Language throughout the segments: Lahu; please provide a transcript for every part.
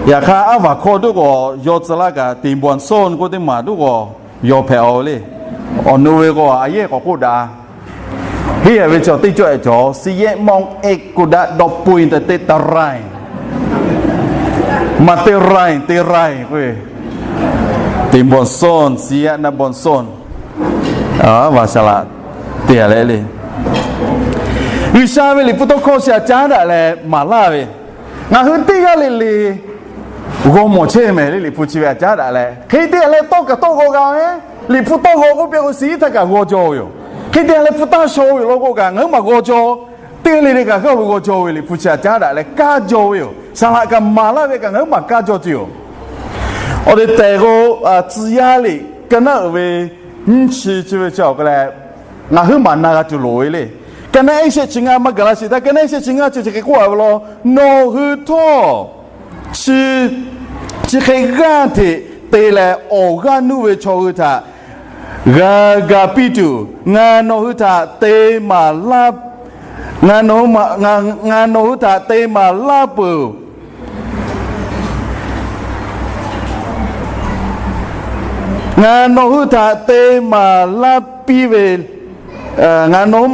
Yaꞈ hk'aˇ, aˉ vaˬ hkawˇ tuˉ k'awꞈ yaw tcuh laˇ kaꞈ, Tiˍ bvuhˬ sawˇ k'oˆ teˇ maˬ tuˉ k'awꞈ yaw hpehꞈ-aw le. Awˬ nu ve k'o, a yehˉ k'awꞈ k'oˆ daꞈ. Henˇ yaꞈ ve chaw teˇ cawˇ ehˍ cawˬ, สี่แยกม่องเอ็ก k'oˆ daꞈ, dawˇ pui teꞈ teˇ ta raiˍ, maˇ teˇ raiˍ teˇ raiˍ k'o, Tiˍ bvuhˬ sawˇ, สี่แยก naˆ bvuhˬ sawˇ, aˉ vaˬ shaˍ laꞈ te leh le. G'uiˬsha ve Liꞈ hpu tawˇ hkawˇ chi htaꞈ caˉ daꞈ leh maˍ laˇ ve, ngaˬ hui teˇ g'aˇ le le g'aw mawˬ chehˇ mehˍ le. Liꞈ hpu chi ve htaꞈ caˉ daꞈ leh, hk'e te leh tawˇ kaꞈ tawˇ g'aw g'a mehˍ. Liꞈ hpu tawˇ g'aw k'oˆ piˇ k'o, suh iˉ htaˇ kaꞈ g'aw jaw ve yoˬ. Hk'e te leh hpu taˇ shaw ve yoˬ law k'o kaꞈ, ngaˬ hui maˬ g'aw jaw. Teˇ g'aˇ le le kaꞈ g'aˇ ve g'aw jaw ve, Liꞈ hpu chi htaꞈ caˉ daꞈ leh kaˇ jaw ve yoˬ. Saˍ laꞈ kaꞈ maˍ laˇ ve kaꞈ ngaˬ hui maˬ kaˇ jaw tuˬ yoˬ. Awˬ te tehˬ k'o, tcuh yaˇ liꞈ ka naˉ uiˍ ve nyiˇ chi chi ve chi awˬ hk'aw leh, ngaˬ hui maˬ na g'a tuˬ loˍ ve le. Ka naˉ ehˉ shehˆ chi ngaˇ maˇ gaˬ la sheˍ htaˇ, ka naˉ ehˉ shehˆ chi ngaˇ chi chi hk'e k'oˆ a ve law, Nawˬ hui htawˇ chi, chi hk'e g'aˇ hteꞈ te leh awˬ g'aˇ nuˇ ve chaw hui htaꞈ g'a ga piˇ tuˬ, ngaˬ nawˬ hui htaꞈ te maˍ laˇ, ngaˬ nawˬ hui maˍ, ngaˬ nawˬ hui htaꞈ te maˍ laˇ peuˬ. Ngaˬ nawˬ hui htaꞈ te maˍ laˇ piˇ ve, ngaˬ nawˬ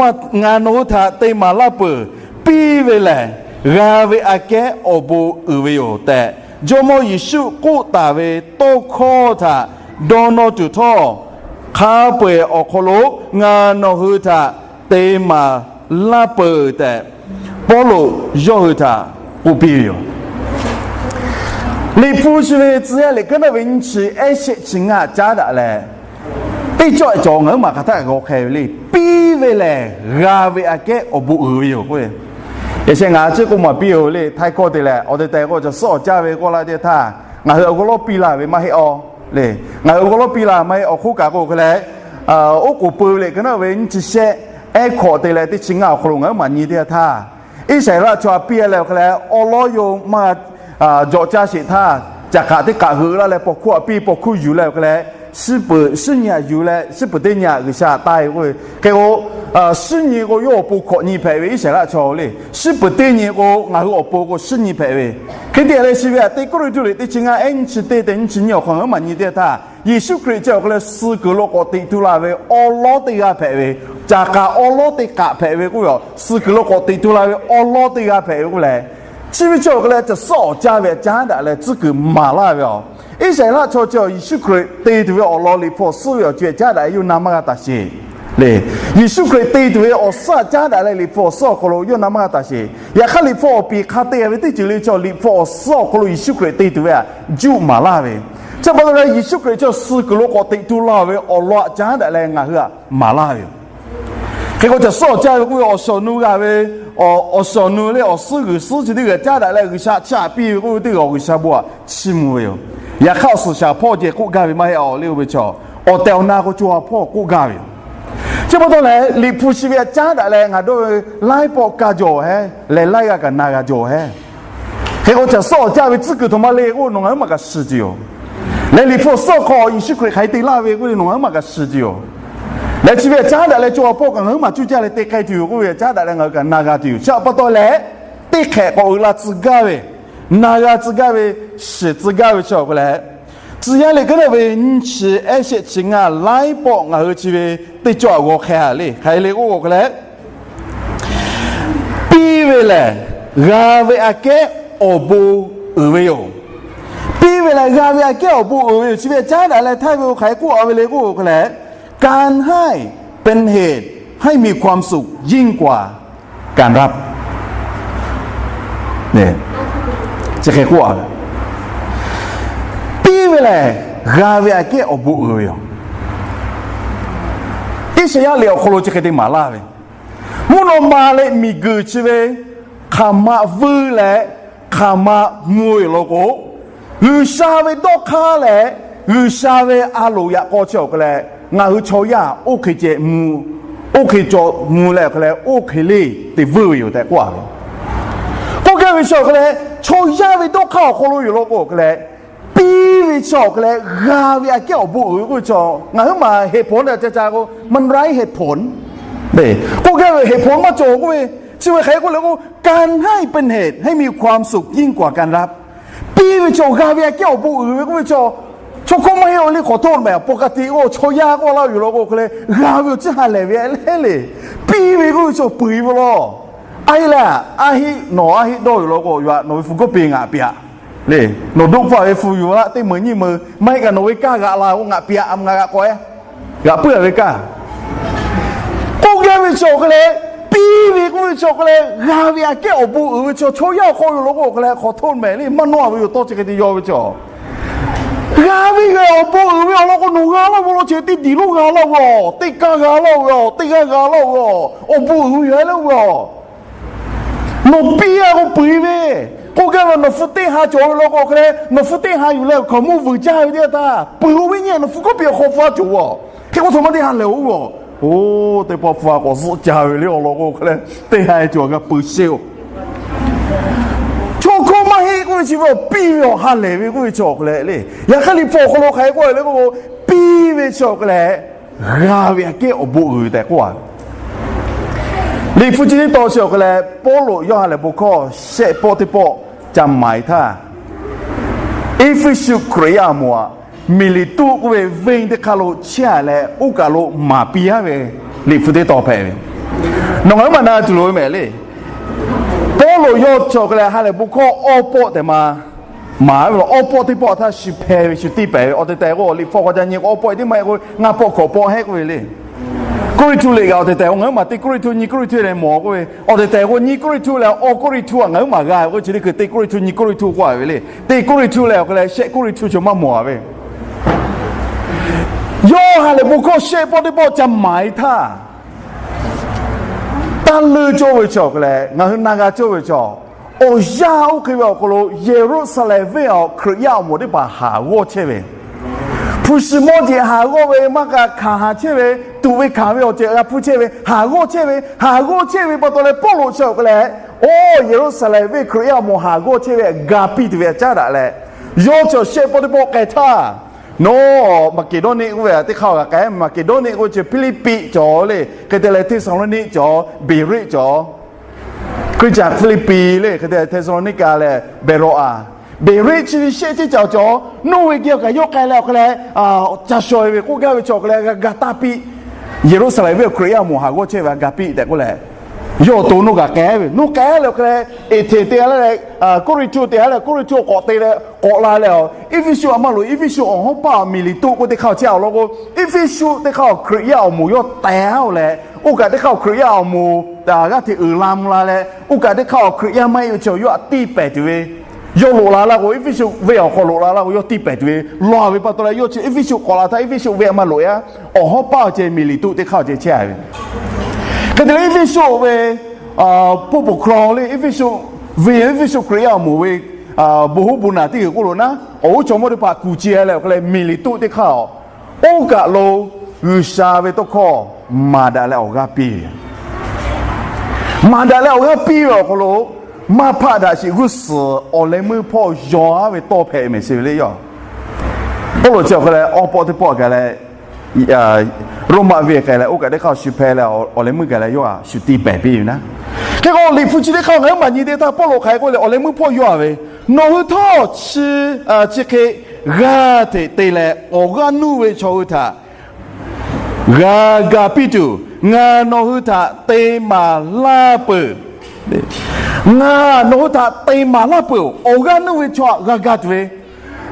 hui htaꞈ te maˍ laˇ peuˬ, piˇ ve lehˬ g'a ve aꞈ kehˉ awˬ bon uiˍ ve yoˬ tehꞈ, Jawˇmawˇ Yeˍsuˆ k'oˆ taˍ ve tawˇ hkawˇ htaꞈ dawˇ nawˇ tuˬ htawˇ, hk'a peu-eˬ awˬ hk'aw lo ngaˬ nawˬ hui htaꞈ te maˍ laˇ peuˬ tehꞈ, Pawˇluꞈ yawˇ hui htaꞈ k'oˆ piˇ ve yoˬ. Liꞈ hpu chi ve tcuh yaˇ liꞈ ka naˉ ve nyiˇ chi ehˉ shehˆ chi ngaˇ caˉ daꞈ leh, teˇ cawˇ ehˍ cawˬ ngaˬ hui maˬ hk'aˬ htaˆ g'aw hk'e ve le. Piˇ ve lehˬ g'a ve aꞈ kehˉ awˬ bon uiˍ ve yoˬ k'o, yaꞈ sheh ngaˬ chi k'oˆ maˍ piˇ-oˬ le. Htaiˇ hkawˇ te leh awˬ te tehˬ k'o, caˬ suhˉ awˬ caˇ ve k'oˆ laˇ te htaˇ, ngaˬ hui awˬ g'aw lawˉ piˇ la ve maˇ heˆ-aw le. Ngaˬ hui awˬ g'aw lawˉ piˇ la maˇ heˆ. Awˬ hk'oˆ kaꞈ k'o hk'e leh, oˉ k'oˍ peuˬ ve liꞈ ka naˉ ve nyiˇ chi shehˆ ehˉ hkawꞈ te leh teˇ chi ngaˇ awˬ hk'aw lo ngaˬ hui maˬ nyi teˇ yanˇ htaˇ, Iˉsaˍreˍlaˆ chaw htaꞈ piˇ leh awˬ hk'e leh awˉ lawˉ yoˬ maˇ jawꞈ caˇ sheˍ htaˇ, caꞈ k'aꞈ teˇ k'aꞈ hui laˇ leh paw hkuˇ htaꞈ piˇ, paw hkuˇ yuˬ leh awˬ hk'e leh, shiˉ peuˍ shiˉ nyi htaꞈ yuˬ leh, shiˉ peuˍ teˇ nyi htaꞈ G'uiˬsha taˇ ve k'oˆ ve. Hk'e k'o, shiˉ nyi k'o yawˇ awˬ pon hkawꞈ nyi hpehꞈ ve Iˉsaˍreˍlaˆ chaw le. Shiˉ peuˍ teˇ nyi k'o ngaˬ hui awˬ pon k'o shiˉ nyi hpehꞈ ve. Hk'e te leh chi ve htaꞈ teˇ Kawˇrenˍhtuˆ liꞈ teˇ chi ngaˇ ehˉ nyiˇ chi teˇ tehꞈ nyiˇ chi nyiˇ awˬ hk'aw ngaˬ hui maˬ nyi teˇ htaˇ, Yeˍsuˆ Hkriꞈ chi awˬ hk'e leh suh kuiˬ lo k'awꞈ teꞈ tu la ve awˉ lawˉ teˇ g'aˇ hpehꞈ ve, caꞈ k'aꞈ awˉ lawˉ teˇ k'aꞈ hpehꞈ ve k'oˆ ve, suh kuiˬ lo k'awꞈ teꞈ tu la ve awˉ lawˉ teˇ g'aˇ hpehꞈ ve k'oˆ leh, chi ve chi awˬ hk'e leh caˬ suhˉ awˬ caˇ ve htaꞈ caˉ daꞈ leh tcuhˉ kuiˬ maˍ laˇ ve yoˬ. Iˉsaˍreˍlaˆ chaw chi Yeˍsuˆ Hkriꞈ te tuˬ ve awˬ lawn Liꞈ hpu awˬ suhˉ ve awˬ ceuˬ htaꞈ caˉ daꞈ leh yawˇ na maˇ g'a taˍ sheˍ le. Yeˍsuˆ Hkriꞈ te tuˬ ve awˬ suhˉ htaꞈ caˉ daꞈ leh Liꞈ hpu awˬ suhˉ awˬ hk'aw lo yawˇ na maˇ g'a taˍ sheˍ. Yaꞈ hk'aˇ Liꞈ hpu awˬ piˍ hk'a te ve teˇ ceuˬ le chi Liꞈ hpu awˬ suhˉ awˬ hk'aw lo Yeˍsuˆ Hkriꞈ te tuˬ ve htaꞈ juˆ maˍ laˇ ve. Chi pa taw leh Yeˍsuˆ Hkriꞈ chi suh kuiˬ lo k'awꞈ teꞈ tu la ve awˬ lawn htaꞈ caˉ daꞈ leh ngaˬ hui htaꞈ maˍ laˇ ve yoˬ. Hk'e k'o caˬ suhˉ awˬ caˇ ve k'oˆ ve awˬ shawˍ nu g'a ve, awˬ shawˍ nu le awˬ suhˉ g'uiˬ suhˉ chi teˇ g'aˇ caˉ daꞈ leh G'uiˬsha chiˇ aꞈ piˇ ve k'oˆ ve teˇ g'aˇ G'uiˬsha bon htaꞈ chiˇ mvuh ve yoˬ. Yaꞈ hk'aˇ awˬ suhˍ shaˍ hpawˇ ceh k'oˆ gaˇ ve maˇ heˆ-aw le, oˇ ve chaw awˬ tehˬ awˬ na k'o co ha hpawˇ k'oˆ gaˇ ve yoˬ. Chi pa taw leh Liꞈ hpu chi ve htaꞈ caˉ daꞈ leh ngaˬ dawˇ ve laiˉ pawˆ kaˇ jaw hehˉ leh laiˉ g'aˇ kaꞈ na g'a jaw hehˉ. Hk'e k'o caˬ suhˉ awˬ caˇ ve tcuhˉ kuiˬ htaꞈ maˇ le k'oˆ nawˬ ngaˬ huiˉ maˬ kaꞈ shiˍ tuˬ yoˬ. Leh Liꞈ hpu awˬ suhˉ awˬ hk'aw Yeˍsuˆ Hkriꞈ hk'aˬ hk'e te laˇ ve k'oˆ le nawˬ ngaˬ huiˉ maˬ kaꞈ shiˍ tuˬ yoˬ. Leh chi ve htaꞈ caˉ daꞈ leh co ha hpawˇ kaꞈ ngaˬ huiˉ maˬ cuˇ caˇ leh te k'ai tuˬ yoˬ k'oˆ ve htaꞈ caˉ daꞈ leh ngaˬ hui kaꞈ na g'a tuˬ yoˬ. Chi pa taw leh teˇ hk'ehꞈ k'awꞈ uiˍ la tcuh gaˇ ve, na g'a tcuh gaˇ ve, shiˍ tcuh gaˇ ve chi awˬ hk'aw leh, tcuh yaˇ liꞈ ka naˉ ve nyiˇ chi ehˉ shehˆ chi ngaˇ laiˉ pawˆ ngaˬ hui chi ve teˇ cawˇ htaꞈ g'aw hk'e ha le. Hk'aˬ hk'e le k'oˆ k'o hk'e leh, piˇ ve lehˬ g'a ve aꞈ kehˉ awˬ bon uiˍ ve yoˬ. Piˇ ve lehˬ g'a ve aꞈ kehˉ awˬ bon uiˍ ve yoˬ. Chi ve htaꞈ caˉ daꞈ leh htaiˇ ve k'o hk'aˬ hk'e k'oˆ a ve le k'oˆ k'o hk'e leh, การให้เป็นเหตุให้มีความสุขยิ่งกว่าการรับ Chi hk'e k'oˆ a ve, piˇ ve lehˬ g'a ve aꞈ kehˉ awˬ bon uiˍ ve yoˬ. Iˉsaˍyaˆ liꞈ awˬ hk'aw lo chi hk'e te maˍ laˇ ve, mvuhˇ naw ma leh miˬguiˬ chi ve hk'aˬ ma vuiˇ leh hk'aˬ ma mvuh ve yoˬ law k'o, G'uiˬsha ve dawˇ hk'aˇ leh G'uiˬsha ve a loˍ yaꞈ k'aw chi awˬ hk'e leh, ngaˬ hui chaw yaˇ oˇ hk'e ceh mvuh, oˇ hk'e cawˬ mvuh leh awˬ hk'e leh oˇ hk'e le te vuiˇ ve yoˬ tehꞈ k'oˆ a ve. K'oˆ gaˇ ve chi awˬ hk'e leh, chaw yaˇ ve dawˇ hk'aˇ awˬ hk'aw lo yoˬ law k'o awˬ hk'e leh, piˇ ve chi awˬ hk'e leh g'a ve aꞈ kehˉ awˬ bon uiˍ ve k'oˆ ve chi, ngaˬ huiˉ maˬ เหตุผล ca ca k'o มันไร้เหตุผล k'oˆ gaˇ ve เหตุผล maˇ cawˬ k'oˆ ve, chi ve hk'e k'oˆ le k'o การให้เป็นเหตุให้มีความสุขยิ่งกว่าการรับ. Piˇ ve chaw g'a ve aꞈ kehˉ awˬ bon uiˍ ve k'oˆ ve chaw, chaw hkawˇ maˇ heˆ le, hk'awꞈ htoˆ mehˍ, paw ka te k'o chaw yaˇ k'oˆ laˇ ve yoˬ law k'o hk'e leh, g'a ve awˬ ciˉ ha lehˬ ve le le. Piˇ ve k'oˆ ve chaw peuˬ ve law. A heˆ leh, a heˆ nawˬ a heˆ dawˇ yoˬ law k'o, yaꞈ nawˬ ve hpu gawˇ peˬ ngaꞈ piˇ-aꞈ le. Nawˬ doˆ hpaˇ ve hpu yoˬ laˇ, teˇ meunˍ nyiˇ meunˍ maˇ heˆ kaꞈ nawˬ ve kaˇ g'aꞈ la k'o ngaꞈ piˇ-aꞈ, a ma g'a g'aꞈ k'awꞈ-e, g'aꞈ puiˉ-a ve kaˇ. K'oˆ gaˇ ve chaw hk'e leh, piˇ ve k'oˆ ve chaw hk'e leh, g'a ve aꞈ kehˉ awˬ bon uiˍ ve chaw, chaw yaˇ awˬ hk'aw yoˬ law k'o hk'e leh, hk'awꞈ htoˆ mehˍ le, maˇ nawˇ-a ve yoˬ, tawˇ chi hk'e te yaw ve chaw. G'a ve yoˬ, awˬ bon uiˍ ve awˬ lawn k'o, nawˬ g'a laˇ ve law, chi teˇ diˬ lonˉ g'a laˇ ve-aˬ, teˇ kaˇ g'a laˇ ve-aˬ, teˇ g'aˇ g'a laˇ ve-aˬ, awˬ bon uiˍ ve yoˬ le ve-aˬ. Nawˬ piˇ-a k'o peuˬ ve, k'oˆ gaˇ ve, nawˬ hpu teˇ ha cawˬ ve law k'o hk'e leh, nawˬ hpu teˇ ha yuˬ leh hkaoˍmonˇ vuiˬ jaˇ ve teˇ yanˇ htaˇ, peuˬ-o ve nyi, nawˬ hpu gawˇ peˬ awˬ hk'aw hpfuhˇ cawˬ-a. Hk'e k'o htaꞈ ma teˇ ha lehˬ-o ve-aˬ. Oˇ, teˇ pawˆ hpfuhˇ k'awꞈ zuhˆ ca ve le awˬ lawn k'o hk'e leh, teˇ ha cawˬ g'a peuˬ sheˍ-oˬ. Chaw hkawˇ maˇ heˆ k'oˆ ve chi ve-aˬ, piˇ ve awˬ ha lehˬ ve k'oˆ ve chaw hk'e leh le. Yaꞈ hk'aˇ Liꞈ hpu awˬ hk'aw lo hk'aˬ hk'e k'oˆ ve le k'o, piˇ ve chaw hk'e leh g'a ve aꞈ kehˉ awˬ bon uiˍ tehꞈ k'oˆ-a. Liꞈ hpu chi teˇ tawn chi awˬ hk'e leh, Pawˇluꞈ yawˇ ha lehˬ bon hkawˇ shehˆ pawˆ teˇ pawˆ ca maˍ-e htaˇ, Eˇfeˇsuꞈ Hkriꞈ yaˇ awˬ moˍ aꞈ, Miˍleˍtuˆ k'oˆ ve venˇ teˇ hk'aˇ lo chehˇ-a leh, oˇ kaˬ lo maˍ piˇ-a ve, Liꞈ hpu teˇ tawn hpehꞈ ve. Nawˬ ngaˬ huiˉ maˬ na tuˬ loˍ ve mehˍ le. Pawˇluꞈ yawˇ chi awˬ hk'e leh ha lehˬ bon hkawˇ awˇ pawˆ tehꞈ ma maˍ ve law, awˇ pawˆ teˇ pawˆ htaˇ shu hpeh ve, shu tiˇ pehˍ ve, awˬ tehˬ tehˬ k'o, Liꞈ hpu hk'aw ca nyi k'o, awˇ pawˆ-e tiˉ maˇ heˆ k'o, ngaˇ pawˆ hkawꞈ pawˆ heˆ k'oˆ ve le. Kawˇrenˍhtuˆ liꞈ kaꞈ awˬ tehˬ tehˬ k'o, ngaˬ huiˉ maˬ teˇ Kawˇrenˍhtuˆ nyiˇ Kawˇrenˍhtuˆ leh mawˬ k'oˆ ve, awˬ tehˬ tehˬ k'o, nyiˇ Kawˇrenˍhtuˆ leh awˇ Kawˇrenˍhtuˆ ngaˬ huiˉ maˬ g'a ve k'o, chi teˇ hkui teˇ Kawˇrenˍhtuˆ nyiˇ Kawˇrenˍhtuˆ k'oˆ-a ve le. Teˇ Kawˇrenˍhtuˆ leh awˬ hk'e leh shehˆ Kawˇrenˍhtuˆ chaw maˇ mawˬ-a ve. Yawˇ ha lehˬ bon hkawˇ shehˆ pawˆ teˇ pawˆ ca maˍ-e htaˇ, taˇ leuˆ cawˇ ve chaw hk'e leh ngaˬ hui na g'a cawˇ ve chaw, awˬ yanˇ oˇ hk'e ve awˬ hk'aw lo Yeˍruˆsaˍlehnˍ venˇ awˬ Hkriꞈ yaˇ awˬ moˍ teˇ hpaˍ haˍ g'awˇ chehˇ ve, hpu shiˍ mawˇ jeˬ haˍ g'awˇ ve, maˇ kaꞈ hkanˍ haˍ chehˇ ve, tuꞈ ve hkanˍ ve awˬ ceuˬ g'a hpuˇ chehˇ ve, haˍ g'awˇ chehˇ ve, haˍ g'awˇ chehˇ ve pa taw leh Pawˇluꞈ chi awˬ hk'e leh, oˇ Yeˍruˆsaˍlehnˍ venˇ Hkriꞈ yaˇ awˬ moˍ haˍ g'awˇ chehˇ ve g'a piˇ tuˬ ve aꞈ caˉ daꞈ leh, yawˇ chi shehˆ pawˆ teˇ pawˆ k'ai htaˇ, nawˬ Maˍkeˍdawˇniˆ k'oˆ ve teˇ hk'aˇ g'a k'ai. Maˍkeˍdawˇniˆ k'oˆ ve chi Hpiˇliˇpiˆ cawˬ le, hk'e te leh Teˇsaˍlawˇniˆ cawˬ, Beˍriˆ cawˬ. Hkriꞈ caꞈ Hpiˇliˇpiˆ le, hk'e te leh Teˇsaˍlawˇniˆkaˆ leh Beˍrawˍaˍ. Beˍriˆ chi ve shehˆ ceˇ caˬ cawˬ. Nawˬ ve geh awˬ kaꞈ yawˇ k'ai leh awˬ hk'e leh, ca shaw-e ve k'oˆ gaˇ ve chi awˬ hk'e leh g'a ga taˇ piˇ. Yeˍruˆsaˍlehnˍ venˇ awˬ Hkriꞈ yaˇ awˬ moˍ haˍ g'awˇ chehˇ ve g'a ga piˇ tehꞈ k'oˆ leh, yawˇ awˬ to nawˬ g'a k'ai ve, nawˬ k'ai leh awˬ hk'e leh, Eˇhtenˍ te leh, Kawˇrenˍhtuˆ te leh, Kawˇrenˍhtuˆ k'awꞈ te leh k'awꞈ la leh, Eˇfeˇsuꞈ aꞈ maˇ loꞈ, Eˇfeˇsuꞈ awˬ hawˉ paˇ Miˍleˍtuˆ k'oˆ teˇ hk'aˇ chehˇ awˬ lawn k'o, Eˇfeˇsuꞈ teˇ hk'aˇ awˬ Hkriꞈ yaˇ awˬ moˍ yawˇ teh-a-oˬ leh, oˇ kaꞈ teˇ hk'aˇ awˬ Hkriꞈ yaˇ awˬ moˍ g'aˇ hteꞈ uiˍ la mvuh la leh, oˇ kaꞈ teˇ hk'aˇ awˬ Hkriꞈ yaˇ maˇ heˆ ve chi yawˇ aꞈ tiˇ pehˍ tuˬ ve, yawˇ loꞈ la laˇ k'o, Eˇfeˇsuꞈ venˇ awˬ hk'aw loꞈ la laˇ k'o, yawˇ tiˇ pehˍ tuˬ ve law-a ve pa taw leh, yawˇ chi Eˇfeˇsuꞈ k'awꞈ la htaˇ Eˇfeˇsuꞈ venˇ aꞈ maˇ loꞈ yaˇ, awˬ hawˉ paˇ awˬ ceh Miˍleˍtuˆ teˇ hk'aˇ awˬ ceh chehˇ-a ve. Hk'e te leh Eˇfeˇsuꞈ ve pawˇ pawˬ hkawˇ le, Eˇfeˇsuꞈ venˇ, Eˇfeˇsuꞈ Hkriꞈ yaˇ awˬ moˍ ve bon hoˉ bon naˬ teˇ g'uiˬ k'oˆ lo naˉ, awˬ g'uˇ chaw mawˇ teˇ hpaˍ kuˬ ce leh awˬ hk'e leh Miˍleˍtuˆ teˇ hk'aˇ-oˬ, oˇ kaˬ lo G'uiˬsha ve tawˇ hkawˇ maˍ daꞈ leh awˬ g'aˇ piˇ ve, maˍ daꞈ leh awˬ g'aˇ piˇ ve awˬ hk'aw lo, maˇ hpaˆ daꞈ sheˍ g'uˇ suhˍ awˬ leh meuˇ hpawˇ yaw-a ve tawˇ hpehꞈ mehˍ sheˍ ve le yawˇ. Pawˇluꞈ chi awˬ hk'e leh awˇ pawˆ teˇ pawˆ gaˬ leh, Roˉmaꞈ venˇ k'ai leh oˇ kaꞈ teˇ hk'aˇ shu hpeh leh awˬ leh meuˇ gaˬ leh yawˇ shu tiˇ pehˍ piˇ ve naˉ. Hk'e k'o Liꞈ hpu chi teˇ hk'aˇ ngaˬ huiˉ maˬ nyi teˇ htaˇ Pawˇluꞈ hk'aˬ hk'e k'oˆ le, awˬ leh meuˇ hpawˇ yaw-a ve, nawˬ hui htawˇ chi, chi hk'e g'aˇ hteꞈ te leh awˬ g'aˇ nuˇ ve chaw hui htaꞈ g'a ga piˇ tuˬ, ngaˬ nawˬ hui htaꞈ te maˍ laˇ peuˬ. Ngaˬ nawˬ hui htaꞈ te maˍ laˇ peuˬ. Awˬ g'aˇ nuˇ ve chaw htaꞈ g'a ga tuˬ ve,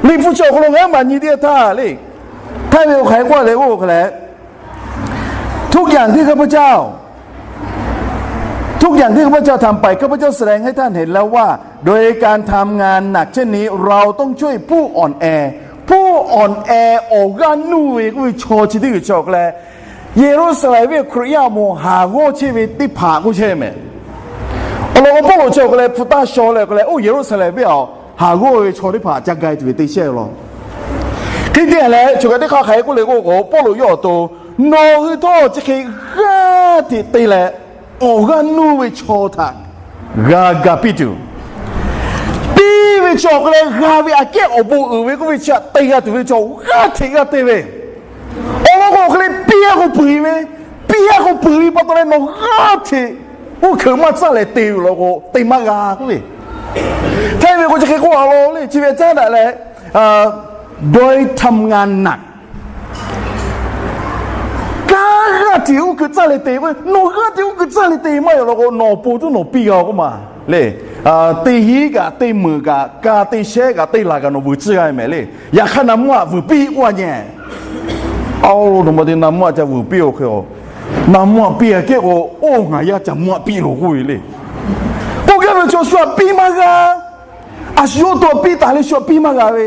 Liꞈ hpu chi awˬ hk'aw lo ngaˬ huiˉ maˬ nyi teˇ htaˇ le, htaˇ ve awˬ hk'aˬ hk'e k'oˆ leh k'o hk'e leh, ทุกอย่างที่ข้าพเจ้า ทุกอย่างที่ข้าพเจ้าทำไป ข้าพเจ้าแสดงให้ท่านเห็นแล้วว่า โดยการทำงานหนักเช่นนี้ เราต้องช่วยผู้อ่อนแอ ผู้อ่อนแอ awˬ g'aˇ nuˇ ve k'oˆ ve chaw chi teˇ g'uiˬ chi awˬ hk'e leh, Yeˍruˆsaˍlehnˍ venˇ Hkriꞈ yaˇ awˬ moˍ haˍ g'awˇ chehˇ ve teˇ hpaˍ k'oˆ chehˇ mehˍ. Awˬ lawn k'o Pawˇluꞈ chi awˬ hk'e leh hpu taˇ shaw leh awˬ hk'e leh, oˇ Yeˍruˆsaˍlehnˍ venˇ awˬ haˍ g'awˇ ve chaw teˇ hpaˍ ca ga-e tuˬ ve te chehˇ ve law. Hk'e te leh, choˬ kaꞈ teˇ hk'aˇ hk'aˬ hk'e k'oˆ le k'o k'o, Pawˇluꞈ yawˇ awˬ to, nawˬ hui htawˇ chi hk'e g'aˇ hteꞈ te leh, awˬ g'aˇ nuˇ ve chaw htaꞈ g'a ga piˇ tuˬ, piˇ ve chaw awˬ hk'e leh g'a ve aꞈ kehˉ awˬ bon uiˍ ve k'oˆ ve chi htaꞈ te g'a tuˬ ve chaw g'aˇ hteꞈ g'a te ve, awˬ lawn k'o awˬ hk'e leh piˇ-a k'o peuˬ ve, piˇ-a k'o peuˬ ve pa taw leh nawˬ g'aˇ hteꞈ uˉ hkeuꞈ maˇ caˇ leh te ve law k'o te maˇ g'a k'oˆ ve, Htaiˇ ve k'o chi hk'e k'oˆ a law le, chi ve caˉ daꞈ leh, โดยทำงานหนัก Kanˉ g'aˇ hteꞈ uˉ hkui tcuhˇ leh te k'o, nawˬ g'aˇ hteꞈ uˉ hkui tcuhˇ leh te maˇ yaw law k'o, nawˬ awˬ pon tuˉ nawˬ piˇ g'a-oˬ k'oˆ ma le. Teˇ hinˉ kaꞈ, teˇ meunˍ kaꞈ, ka teˇ shehˉ kaꞈ, teˇ laˬ kaꞈ nawˬ vuiˬ tcuhˇ g'a mehˍ le. Yaꞈ hk'aˇ, naˍ mvuhˇ aꞈ vuiˬ piˇ k'oˆ a nyi. Aoˬ, nawˬ ma te naˍ mvuhˇ aꞈ ca vuiˬ piˇ-oˬ hk'e-oˬ, naˍ mvuhˇ aꞈ piˇ a kehˉ k'o, oˇ ngaˬ yaˇ ca mvuhˇ aꞈ piˇ loˬ k'oˆ ve le. K'oˆ gaˇ ve chaw shu aꞈ piˇ maˇ g'a. A shu yawˇ to aꞈ piˇ taˍ leh shu aꞈ piˇ maˇ g'a ve.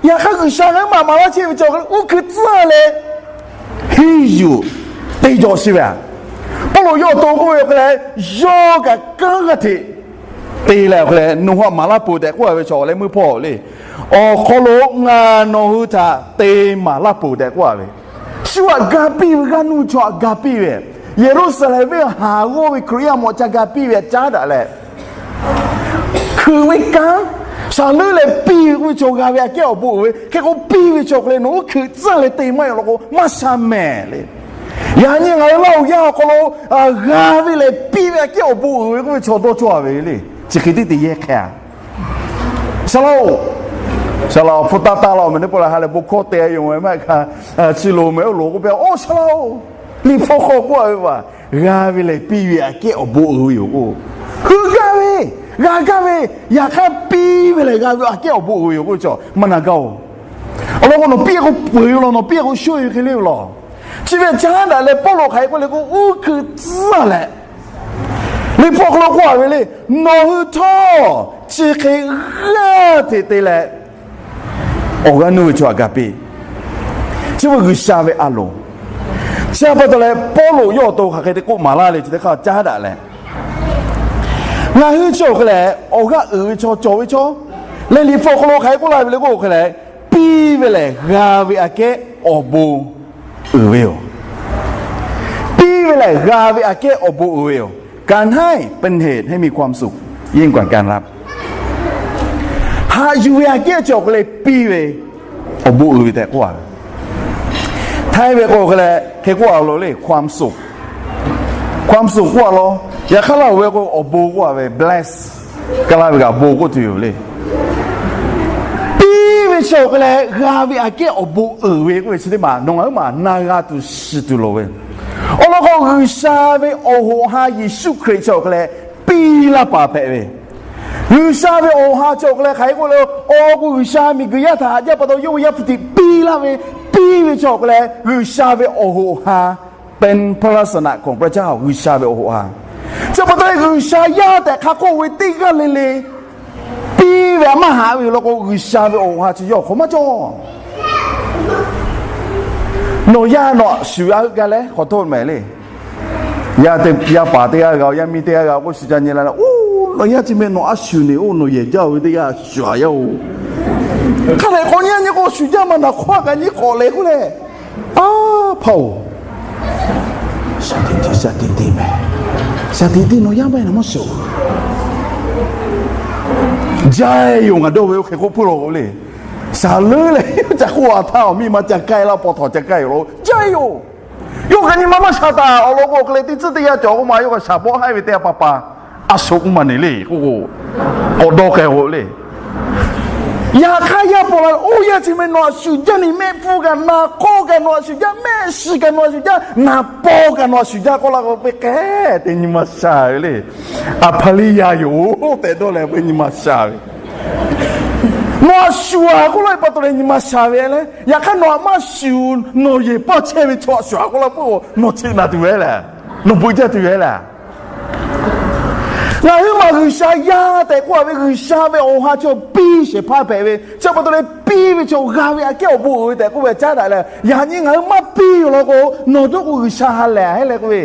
Yaꞈ hk'aˇ, G'uiˬsha ngaˬ hui maꞈ maˍ laˇ chehˇ ve chaw hk'e le, uˉ hkui tcuhˇ leh henˇ yuˬ te jawˬ sheˍ ve a. Pawˇluꞈ yawˇ to k'oˆ ve awˬ hk'e leh, yawˇ kaꞈ kanˉ g'aˇ hteꞈ te leh awˬ hk'e leh, nawˬ hui aꞈ maˍ laˇ peuˬ tehꞈ k'oˆ a ve chaw leh meuˇ hpawˇ le. Awˬ hk'aw lo ngaˬ nawˬ hui htaꞈ te maˍ laˇ peuˬ tehꞈ k'oˆ a ve, shu aꞈ ga piˇ ve, g'aˇ nuˇ chaw aꞈ ga piˇ ve, Yeˍruˆsaˍlehnˍ venˇ haˍ g'awˇ ve Hkriꞈ yaˇ mawꞈ ca ga piˇ ve aꞈ caˉ daꞈ leh, hkui ve kanˉ shaˍ leuˉ leh piˇ ve k'oˆ ve chaw g'a ve aꞈ kehˉ awˬ bon uiˍ ve hk'e k'o, piˇ ve chaw hk'e leh nawˬ uˉ hkui tcuhˇ leh te maˇ yaw law k'o, maˇ sha mehˍ le. Yaꞈ nyi ngaˬ hui Laˇhuˍ yaˇ awˬ hk'aw lo g'a ve lehˬ, piˇ ve aꞈ kehˉ awˬ bon uiˍ ve k'oˆ ve chaw dawˇ cawˇ a ve le. Chi hk'e teˇ te yehˇ hk'e a. Saˍ laꞈ-oˬ, saˍ laꞈ-oˬ, hpu taˇ taˇ law meh teˇ pawˆ la ha leh bon hkawˇ te a yoˬ meh maˇ hk'a, chi loˍ meh oˇ loˍ k'oˆ piˇ-a. Oˇ saˍ laꞈ-oˬ, Liꞈ hpu hk'aw k'oˆ a ve, g'a ve lehˬ piˇ ve aꞈ kehˉ awˬ bon uiˍ ve yoˬ k'o, hui gaˇ ve, g'a gaˇ ve, yaꞈ hk'aˇ piˇ ve lehˬ g'a ve aꞈ kehˉ awˬ bon uiˍ ve yoˬ k'oˆ ve chaw maˇ na gaˇ-oˬ. Awˬ lawn k'o, nawˬ piˇ k'o peuˬ ve law, nawˬ piˇ k'o shoˆ ve hk'e le ve law. Chi ve caˉ daꞈ leh Pawˇluꞈ hk'aˬ hk'e k'oˆ le k'o, uˉ hkui tcuhˇ leh, Liꞈ hpu hk'aw lo k'oˆ a ve le, nawˬ hui htawˇ chi hk'e g'aˇ hteꞈ te leh, awˬ g'aˇ nuˇ ve chaw aꞈ ga piˇ. Chi ve G'uiˬsha ve a loˍ. Chi pa taw leh Pawˇluꞈ yawˇ awˬ to hk'aˬ hk'e te k'oˆ maˍ laˇ le, chi teˇ hk'aˇ caˉ daꞈ leh, ngaˬ hui chi awˬ hk'e leh awˬ g'aˇ uiˍ ve chaw, cawˬ ve chaw leh, Liꞈ hpu awˬ hk'aw lo hk'aˬ hk'e k'oˆ la ve le k'o, awˬ hk'e leh piˇ ve lehˬ g'a ve aꞈ kehˉ awˬ bon uiˍ ve yoˬ. Piˇ ve lehˬ g'a ve aꞈ kehˉ awˬ bon uiˍ ve yoˬ. การให้เป็นเหตุให้มีความสุขยิ่งกว่าการรับ Haꞈ yuˬ ve aꞈ kehˉ chi awˬ hk'e leh piˇ ve awˬ bon uiˍ ve tehꞈ k'oˆ a. Htaiˇ ve k'o hk'e leh hk'e k'oˆ a law le, ความสุข ความสุข k'oˆ a law. Yaꞈ hk'aˇ Laˇhuˍ ve k'o awˬ bon k'oˆ a ve, bless, ka laˇ ve kaꞈ bon k'oˆ tuˬ yoˬ le. Piˇ ve chi awˬ hk'e leh g'a ve aꞈ kehˉ awˬ bon uiˍ ve k'oˆ ve chi teˇ maˬ nawˬ ngaˬ huiˉ maˬ na g'a tuˬ shiˍ tuˬ loˍ ve. Awˬ lawn k'o, G'uiˬsha ve awˬ hoꞈ ha Yeˍsuˆ Hkriꞈ chi awˬ hk'e leh piˇ laˇ paˍ hpehꞈ ve. G'uiˬsha ve awˬ hoꞈ ha chi awˬ hk'e leh hk'aˬ hk'e k'oˆ le, awˬ lawn k'o G'uiˬsha miˬguiˬ yaˇ htaꞈ haꞈ jaˇ pa taw yawˇ ve Yaˇ hpu tiꞈ piˇ laˇ ve, piˇ ve chi awˬ hk'e leh G'uiˬsha ve awˬ hoꞈ ha, เป็นพระลักษณะของพระเจ้า G'uiˬsha ve awˬ hoꞈ ha. Chi pa taw leh G'uiˬsha yaˇ tehꞈ hk'a k'oˆ ve teˇ g'aˇ le le piˇ ve aꞈ maˇ haꞈ ve yoˬ law k'o, G'uiˬsha ve awˬ hoꞈ ha chi yawˇ hk'awꞈ maˇ cawˬ. Nawˬ yaˇ nawˬ shuˍ a heuˆ gaˇ leh hk'awꞈ htoˆ mehˍ le. Yaˇ paˍ teˇ g'aˇ g'a-o, yaˇ miˇ teˇ g'aˇ g'a-o k'oˆ, shu ca nyi la leh, oˇ, nawˬ yaˇ chi meh nawˬ a shuˍ ne, oˇ, nawˬ yehˬ jaˇ-o ve teˇ g'aˇ shuˍ a yaˇ-oˬ. Hk'a lehˬ k'awꞈ nyi a nyi k'o, shuˍ jaˇ ma naˬ hk'aw kaꞈ nyi k'awꞈ lehˬ k'oˆ leh, a, hpaˇ-oˬ, shaˍ tiꞈ tiꞈ, shaˍ tiꞈ tiꞈ mehˍ, shaˍ tiꞈ tiꞈ nawˬ yaˇ maˇ heˆ naˬ maˇ shuˍ. Jaˇ-e yoˬ, ngaˬ dawˇ ve oˇ hk'e k'oˆ puiˉ law k'o le. Shaˍ leuˉ leh ca k'oˆ a htaˇ, awˬ miˇ ma ca k'ai laˇ, paw htawnˍ ca k'ai-o law, jaˇ-e yoˬ. Yawˇ kaꞈ nyi ma maˇ sha taˍ. Awˬ lawn k'o, hk'e leh teˇ tcuhˉ teˇ yanˇ cawˬ k'oˆ ma, yawˇ kaꞈ shaˍ bawˆ haiˇ ve teˇ yanˇ pa pa, a sho k'oˆ ma ne le k'oˆ k'o, k'awꞈ dawˇ k'ai k'o le. Yaꞈ hk'aˇ yaˇ paw la, oˇ yaˇ chi meh nawˬ a shuˍ jaˇ ne, mehˆ hpfuhˇ kaꞈ naˬ hk'aw kaꞈ nawˬ a shuˍ jaˇ, mehˆ shiˍ kaꞈ nawˬ a shuˍ jaˇ, naˬ paw kaꞈ nawˬ a shuˍ jaˇ k'oˆ la k'o, hk'e hk'e te nyi ma sha ve le. A hpaˍ liˇ yaˇ yoˬ tehꞈ dawˇ leh hk'e nyi ma sha ve. Nawˬ a shuˍ a k'oˆ laˇ ve pa taw leh nyi ma sha ve le. Yaꞈ hk'aˇ nawˬ aꞈ maˇ shuˍ, nawˬ yehˬ paˇ chehˇ ve chaw a shuˍ a k'oˆ laˇ peuˬ, nawˬ cheꞈ naˬ tuˬ ve lehˬ, nawˬ beuꞈ jaˇ tuˬ ve lehˬ. Ngaˬ huiˉ maˬ G'uiˬsha yaˇ tehꞈ k'oˆ a ve, G'uiˬsha ve awˬ ha chaw piˇ shehˍ hpaˇ hpehꞈ ve, chi pa taw leh piˇ ve chaw g'a ve aꞈ kehˉ awˬ bon uiˍ ve tehꞈ k'oˆ ve caˉ daꞈ leh, yaꞈ nyi ngaˬ hui maˇ piˇ yoˬ law k'o, nawˬ dawˇ k'o G'uiˬsha ha lehˬ hehˉ leh k'oˆ ve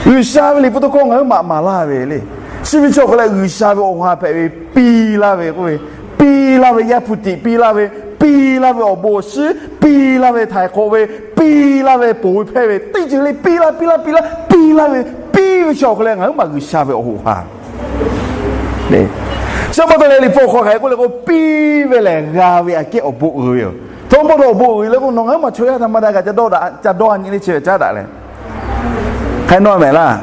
G'uiˬsha ve liꞈ hpu tawˇ hkawˇ ngaˬ huiˉ maꞈ maˍ laˇ ve le. Chi ve chi awˬ hk'e leh G'uiˬsha ve awˬ ha hpehꞈ ve, piˇ laˇ ve k'oˆ ve, piˇ laˇ ve Yaˇ hpu tiꞈ piˇ laˇ ve, piˇ laˇ ve awˬ bon awˬ shiˉ, piˇ laˇ ve htaiˍ hk'awꞈ ve, piˇ laˇ ve ponˬ ve hpehˇ ve, teˇ ceuˬ le piˇ laˇ, piˇ laˇ, piˇ laˇ, piˇ laˇ ve, piˇ ve chi awˬ hk'e leh ngaˬ huiˉ maꞈ G'uiˬsha ve awˬ hoꞈ ha. Chi pa taw leh liꞈ hpu awˬ hk'aw hk'aˬ hk'e k'oˆ le k'o, piˇ ve lehˬ g'a ve aꞈ kehˉ awˬ bon uiˍ ve yoˬ. Htawˇ pa taw awˬ bon uiˍ leh k'o, nawˬ ngaˬ huiˉ maꞈ chaw yaˇ htaꞈ ma daꞈ kaꞈ ca dawˇ a nyi le, chi ve caˉ daꞈ leh hk'e nawˇ mehˍ laˇ.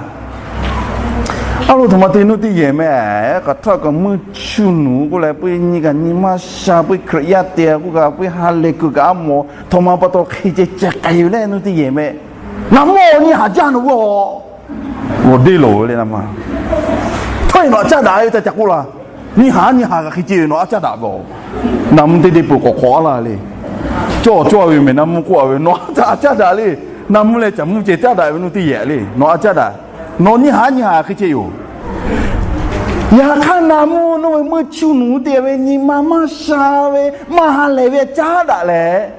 A lo, htoꞈ ma te nuˇ teˇ yehˬ meh, kaꞈ htaˇ kaꞈ meuˇ chuˇ nuˬ k'oˆ leh, puiˉ nyi kaꞈ nyi maˇ sha, puiˉ Hkriꞈ yaˇ te k'oˆ kaꞈ, puiˉ ha lehˬ kuiˬ kaꞈ a mawˬ, htoꞈ ma pa taw hk'e ceh ceh k'ai ve leh nuˇ teˇ yehˬ meh. Naˍ mvuhˇ nyi haˍ jaˇ nawˬ g'aw, g'aw deˇ loˬ ve le naˍ mvuhˇ. Htawˇ e nawˬ a caˇ daꞈ ve ca ca k'oˆ la. Nyi haˍ nyi haˍ kaꞈ hk'e ceh ve nawˬ a caˇ daꞈ ve. Naˍ mvuhˇ teˇ deˇ peuˬ k'awꞈ hk'awꞈ a laˇ le. Cawˇ cawˇ ve meh naˍ mvuhˇ k'oˆ a ve, nawˬ a caˇ daꞈ le. Naˍ mvuhˇ leh caˬ mvuhˇ ceh caˇ daꞈ ve nuˇ teˇ yehˬ le. Nawˬ a caˇ daꞈ. Nawˬ nyi haˍ nyi haˍ hk'e ceh yoˬ. Yaꞈ hk'aˇ naˍ mvuhˇ nawˬ ve meuˇ chuˇ nuˬ te ve nyi ma maˇ sha ve, maˇ ha lehˬ ve caˇ daꞈ leh,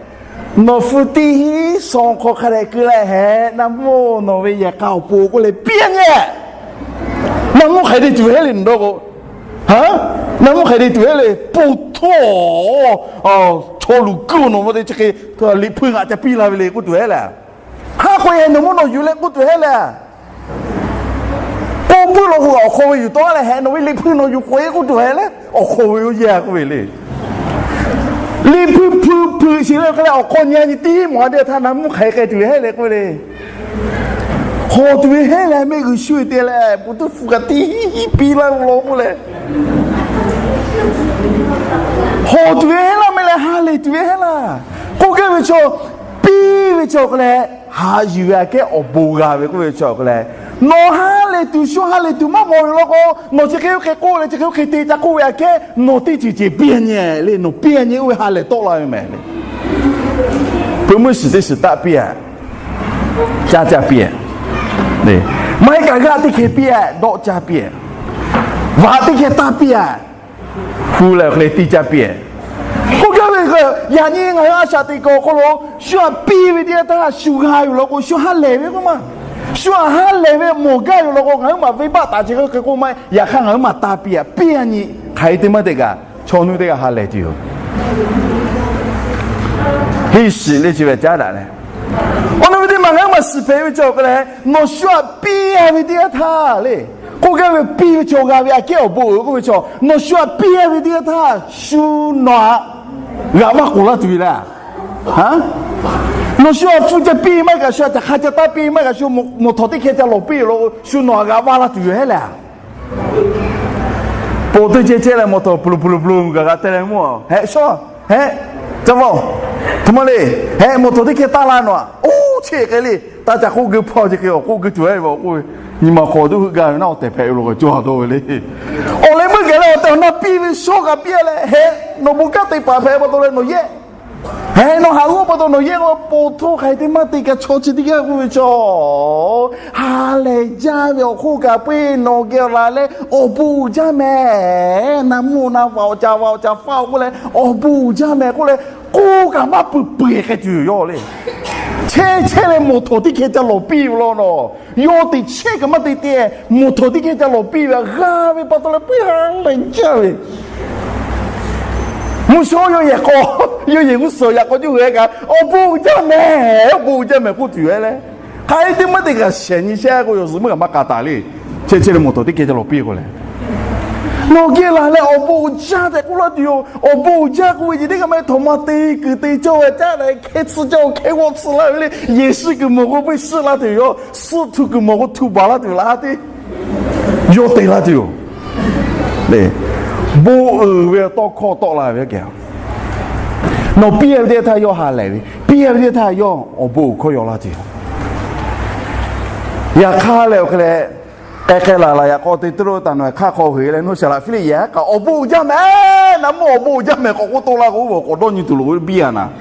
nawˬ hpu teˇ hiˉ shawˍ hk'aw hk'a dehꞈ keu leh hehꞈ, naˍ mvuhˇ nawˬ ve yehˬ k'a awˬ pon k'oˆ leh piˇ nyi. Naˍ mvuhˇ hk'aˬ hk'e te tuˬ heˆ le nawˬ dawˇ k'o. Haˉ, naˍ mvuhˇ hk'aˬ hk'e te tuˬ heˆ le, po htawˇ, chaw luˬ kuiˬ nawˬ ma te chi hk'e, liꞈ hpu ngaˬ ca piˇ la ve le k'oˆ tuˬ heˆ leh, haˉ k'o hehꞈ nawˬ mvuhˇ nawˬ yuˬ leh k'oˆ tuˬ heˆ leh, k'oˆ puiˉ lo k'o awˬ hk'aw ve yuˬ tawˆ leh hehꞈ nawˬ ve liꞈ hpu nawˬ yuˬ k'oꞈ e k'oˆ tuˬ heˆ leh, awˬ hk'aw ve oˇ yehˬ k'oˆ ve le. Liꞈ hpu hpu hpu shiˍ leh hk'e leh awˬ hk'aw nyi nyi tiˉ mawˬ a teˇ htaˇ naˍ mvuhˇ hk'aˬ hk'e k'ai tuˬ ve heˆ leh k'oˆ ve le. Hawˬ tuˬ ve heˆ leh mehˆ g'uiˬ shu e te leh, po tuˇ hpu kaꞈ tiˉ hiˉ piˇ laˇ lo k'oˆ leh, hawˬ tuˬ ve heˆ laˇ meh leh ha lehˬ tuˬ ve heˆ laˇ. K'oˆ gaˇ ve chaw, piˇ ve chaw hk'e leh, haꞈ yuˬ ve aꞈ kehˉ awˬ bon g'a ve k'oˆ ve chaw hk'e leh, nawˬ ha lehˬ tuˬ shu ha lehˬ tuˬ maˇ mawˬ ve law k'o, nawˬ chi hk'e oˇ hk'e k'oˆ leh chi hk'e oˇ hk'e te ca k'oˆ ve aꞈ kehˉ nawˬ teˇ ceuˬ ceuˬ piˇ nyi le. Nawˬ piˇ nyi oˇ ve ha lehˬ tawˆ la ve meh le. Peu meuˇ shiˍ teˇ shiˍ taˆ piˇ a, caˇ caˇ piˇ a, maˇ heˆ kaꞈ g'aˆ teˇ hkeh piˇ a, dawˆ caˇ piˇ a, vaꞈ teˇ hkeh taˇ piˇ a, hu leh awˬ hk'e leh tiˇ caˇ piˇ a. K'oˆ gaˇ ve, yaꞈ nyi ngaˬ hui a shaꞈ teꞈ kuiˬ awˬ hk'aw lo shu htaꞈ piˇ ve teˇ yanˇ htaˇ shu g'a yoˬ law k'o, shu ha lehˬ ve k'oˆ ma. Shu htaꞈ ha lehˬ ve mawˬ gaˇ yoˬ law k'o, ngaˬ hui maˬ venˇbaˆ taˍ chi hk'e k'oˆ ma. Yaꞈ hk'aˇ ngaˬ hui maˬ taˇ piˇ a, piˇ a nyi. Hk'aˬ hk'e te maˇ te kaꞈ, chaw nuˇ teˇ g'aˇ ha lehˬ tuˬ yoˬ. Heˇ shiˍ leh chi ve caˉ daꞈ leh, awˬ naw ve teˇ maˬ ngaˬ hui maˬ shiˍ hpehꞈ ve chaw hk'e leh, nawˬ shu htaꞈ piˇ a ve teˇ yanˇ htaˇ le, k'oˆ gaˇ ve piˇ ve chaw g'a ve aꞈ kehˉ awˬ bon uiˍ k'oˆ ve chaw, nawˬ shu htaꞈ piˇ a ve teˇ yanˇ htaˇ shu nawˬ htaꞈ g'aꞈ maˇ k'oˍ laˇ tuˬ ve le. Nawˬ shu htaꞈ hpu ca piˇ maˇ kaꞈ, shu htaꞈ caˬ hk'a ca taˇ piˇ maˇ kaꞈ, shu mawˬ htawˍ teˇ hkeh ca lawˬ piˇ lo, shu nawˬ htaꞈ g'aꞈ maˇ laˇ tuˬ ve heˆ leh, po teˇ ceh ceh leh mawˬ htawˍ bluˬ bluˬ bluˬ gaˬ g'a te leh mawˬ hehꞈ shaw, hehꞈ, ca va, htoꞈ ma le, hehꞈ mawˬ htawˍ teˇ hkeh taˇ la nawˬ aꞈ, oˇ cheˇ k'ai le, taˇ ca k'oˆ geu hpaw ce hk'e awˬ k'oˆ geu tuˬ ve awˬ k'oˆ ve, nyi ma hk'aw tuˬ heuˆ gaˇ ve naˉ awˬ tehˬ hpehꞈ ve lo kaꞈ cawˇ a dawˇ ve le. Awˬ leh meuˇ gaˬ leh awˬ tehˬ awˬ na piˇ ve shaw kaꞈ piˇ a leh, hehꞈ nawˬ bon kanˉ te paˍ hpehꞈ pa taw leh nawˬ yehˆ, hehꞈ nawˬ haꞈ g'awˇ pa taw nawˬ yehˆ k'o, po htawˇ hk'aˬ hk'e te maˇ te kaꞈ chaw chi teˇ g'aˇ k'oˆ ve chaw, ha lehˬ jaˇ ve awˬ hk'oˆ kaꞈ puiˉ nawˬ geh awˬ laˬ leh awˬ bon uiˍ jaˇ mehˍ. Na mvuhˇ na vaꞈ awˬ ca vaꞈ awˬ ca faˇ k'oˆ leh awˬ bon uiˍ jaˇ mehˍ k'oˆ leh, k'oˆ kaꞈ maˇ peuˬ peuˬ hk'e tuˬ yoˬ le. Chehˇ chehˇ leh mawˬ htawˍ teˇ hkeh ca lawˬ piˇ ve law nawˬ, yawˇ teꞈ chehˇ kaꞈ maˇ te te, mawˬ htawˍ teˇ hkeh ca lawˬ piˇ ve g'a ve pa taw leh puiˉ ha lehˬ jaˇ ve mvuhˇ shawˉ yawˇ yehˬ k'aw, yawˇ yehˬ g'uˇ suhˍ yaꞈ k'aw juˇ hui kaꞈ awˬ bon uiˍ jaˇ mehˍ, awˬ bon uiˍ jaˇ mehˍ k'oˆ tuˬ ve leh, hk'aˬ hk'e te maˇ te kaꞈ shehˍ nyi shehˆ k'o, yawˬ zuhꞈ meuˇ kaꞈ maˇ k'a taˍ le. Chehˇ chehˇ leh mawˬ htawˍ teˇ hkeh ca lawˬ piˇ k'o leh, nawˬ geh laˬ leh awˬ bon uiˍ jaˇ tehꞈ k'oˆ laˇ tuˬ yoˬ. Awˬ bon uiˍ jaˇ k'oˆ ve ce teˇ kaꞈ maˇ heˆ, htaꞈ ma te kuiˬ te cawˇ ve caˉ daꞈ hkeh tsuhˇ caˇ awˬ hkeh g'awˇ tsuhˇ laˇ ve le. Yeˍsuˆ kuiˬ mawˬ k'o peuˬ suhˆ laˇ tuˬ yoˬ. Suhˆ htu kuiˬ mawˬ k'o htu baˬ laˇ tuˬ laˇ te, yawˇ te laˇ tuˬ yoˬ. Bon uiˍ ve tawˇ hkawˇ tawˆ la ve kehˬ, nawˬ piˇ ve teˇ htaˇ yawˇ ha lehˬ ve, piˇ ve teˇ htaˇ yawˇ awˬ bon uiˍ hkawˇ yaw laˇ tuˬ yoˬ. Yaꞈ hk'aˇ leh awˬ hk'e leh, k'ai k'ai laˬ laˬ yaꞈ k'aw te te lo taˍ nawˬ hk'aˇ hk'aw heˍ leh nuˇ shaˍ laꞈ Hpiˇliˆ yehˬ kaꞈ awˬ bon uiˍ jaˇ mehˍ, na mvuhˇ awˬ bon uiˍ jaˇ mehˍ k'awꞈ k'oˆ toˆ laˇ k'o, k'awꞈ dawˇ nyi tuˬ loˍ ve biˇ a naˍ.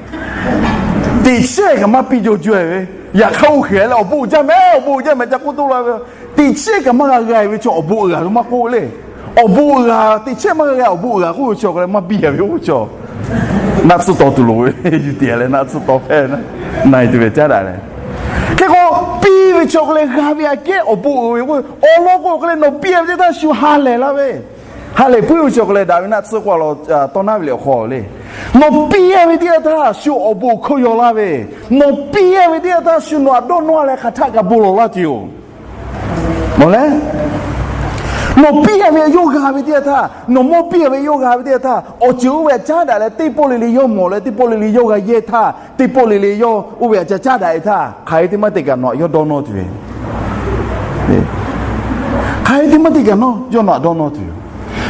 Teꞈ chehˇ kaꞈ maˇ piˇ jaw jaw ve, yaꞈ hk'aˇ oˇ heˍ leh awˬ bon uiˍ jaˇ mehˍ, awˬ bon uiˍ jaˇ mehˍ ca k'oˆ toˆ laˇ ve, teꞈ chehˇ kaꞈ maˇ g'a g'a ve chaw awˬ bon uiˍ g'a ve maˇ k'oˆ le. Awˬ bon uiˍ g'a, teꞈ chehˇ maˇ g'a g'a awˬ bon uiˍ g'a k'oˆ ve chaw hk'e leh maˇ biˇ a ve oˇ ve chaw, naˆ tsuhˇ taw tuˬ loˍ ve, yuˬ tiꞈ leh naˆ tsuhˇ taw hpehˇ na, na e tuˬ ve caˉ daꞈ leh, hk'e k'o, piˇ ve chaw hk'e leh g'a ve aꞈ kehˉ awˬ bon uiˍ ve k'o, awˬ lawn k'o hk'e leh nawˬ piˇ ve teˇ htaˇ shu ha lehˬ laˇ ve, ha lehˬ puiˉ ve chaw hk'e leh daꞈ ve naˆ tsuhˇ k'oˆ a law tawˇ naˉ ve liꞈ awˬ hk'aw le. Nawˬ piˇ ve teˇ htaˇ shu awˬ bon hkawˇ yaw laˇ ve, nawˬ piˇ ve teˇ htaˇ shu nawˬ htaꞈ dawˇ nawˇ leh hk'aˬ htaˆ kaꞈ bon lawˬ laˇ tuˬ yoˬ. Nawˬ leh, nawˬ piˇ ve yawˇ g'a ve teˇ htaˇ, nawˬ mawˇ piˇ ve yawˇ g'a ve teˇ htaˇ, awˬ ceuˬ oˇ ve aꞈ caˉ daꞈ leh teˇ pawˆ le le yawˇ mawˬ leh teˇ pawˆ le le yawˇ g'a yehˇ htaˇ, teˇ pawˆ le le yawˇ oˇ ve aꞈ ca caˉ daꞈ ve htaˇ, hk'aˬ hk'e te maˇ te kaꞈ nawˬ htaꞈ yawˇ dawˇ nawˇ tuˬ ve Hk'aˬ hk'e te maˇ te kaꞈ nawˇ yawˇ naꞈ dawˇ nawˇ tuˬ yoˬ.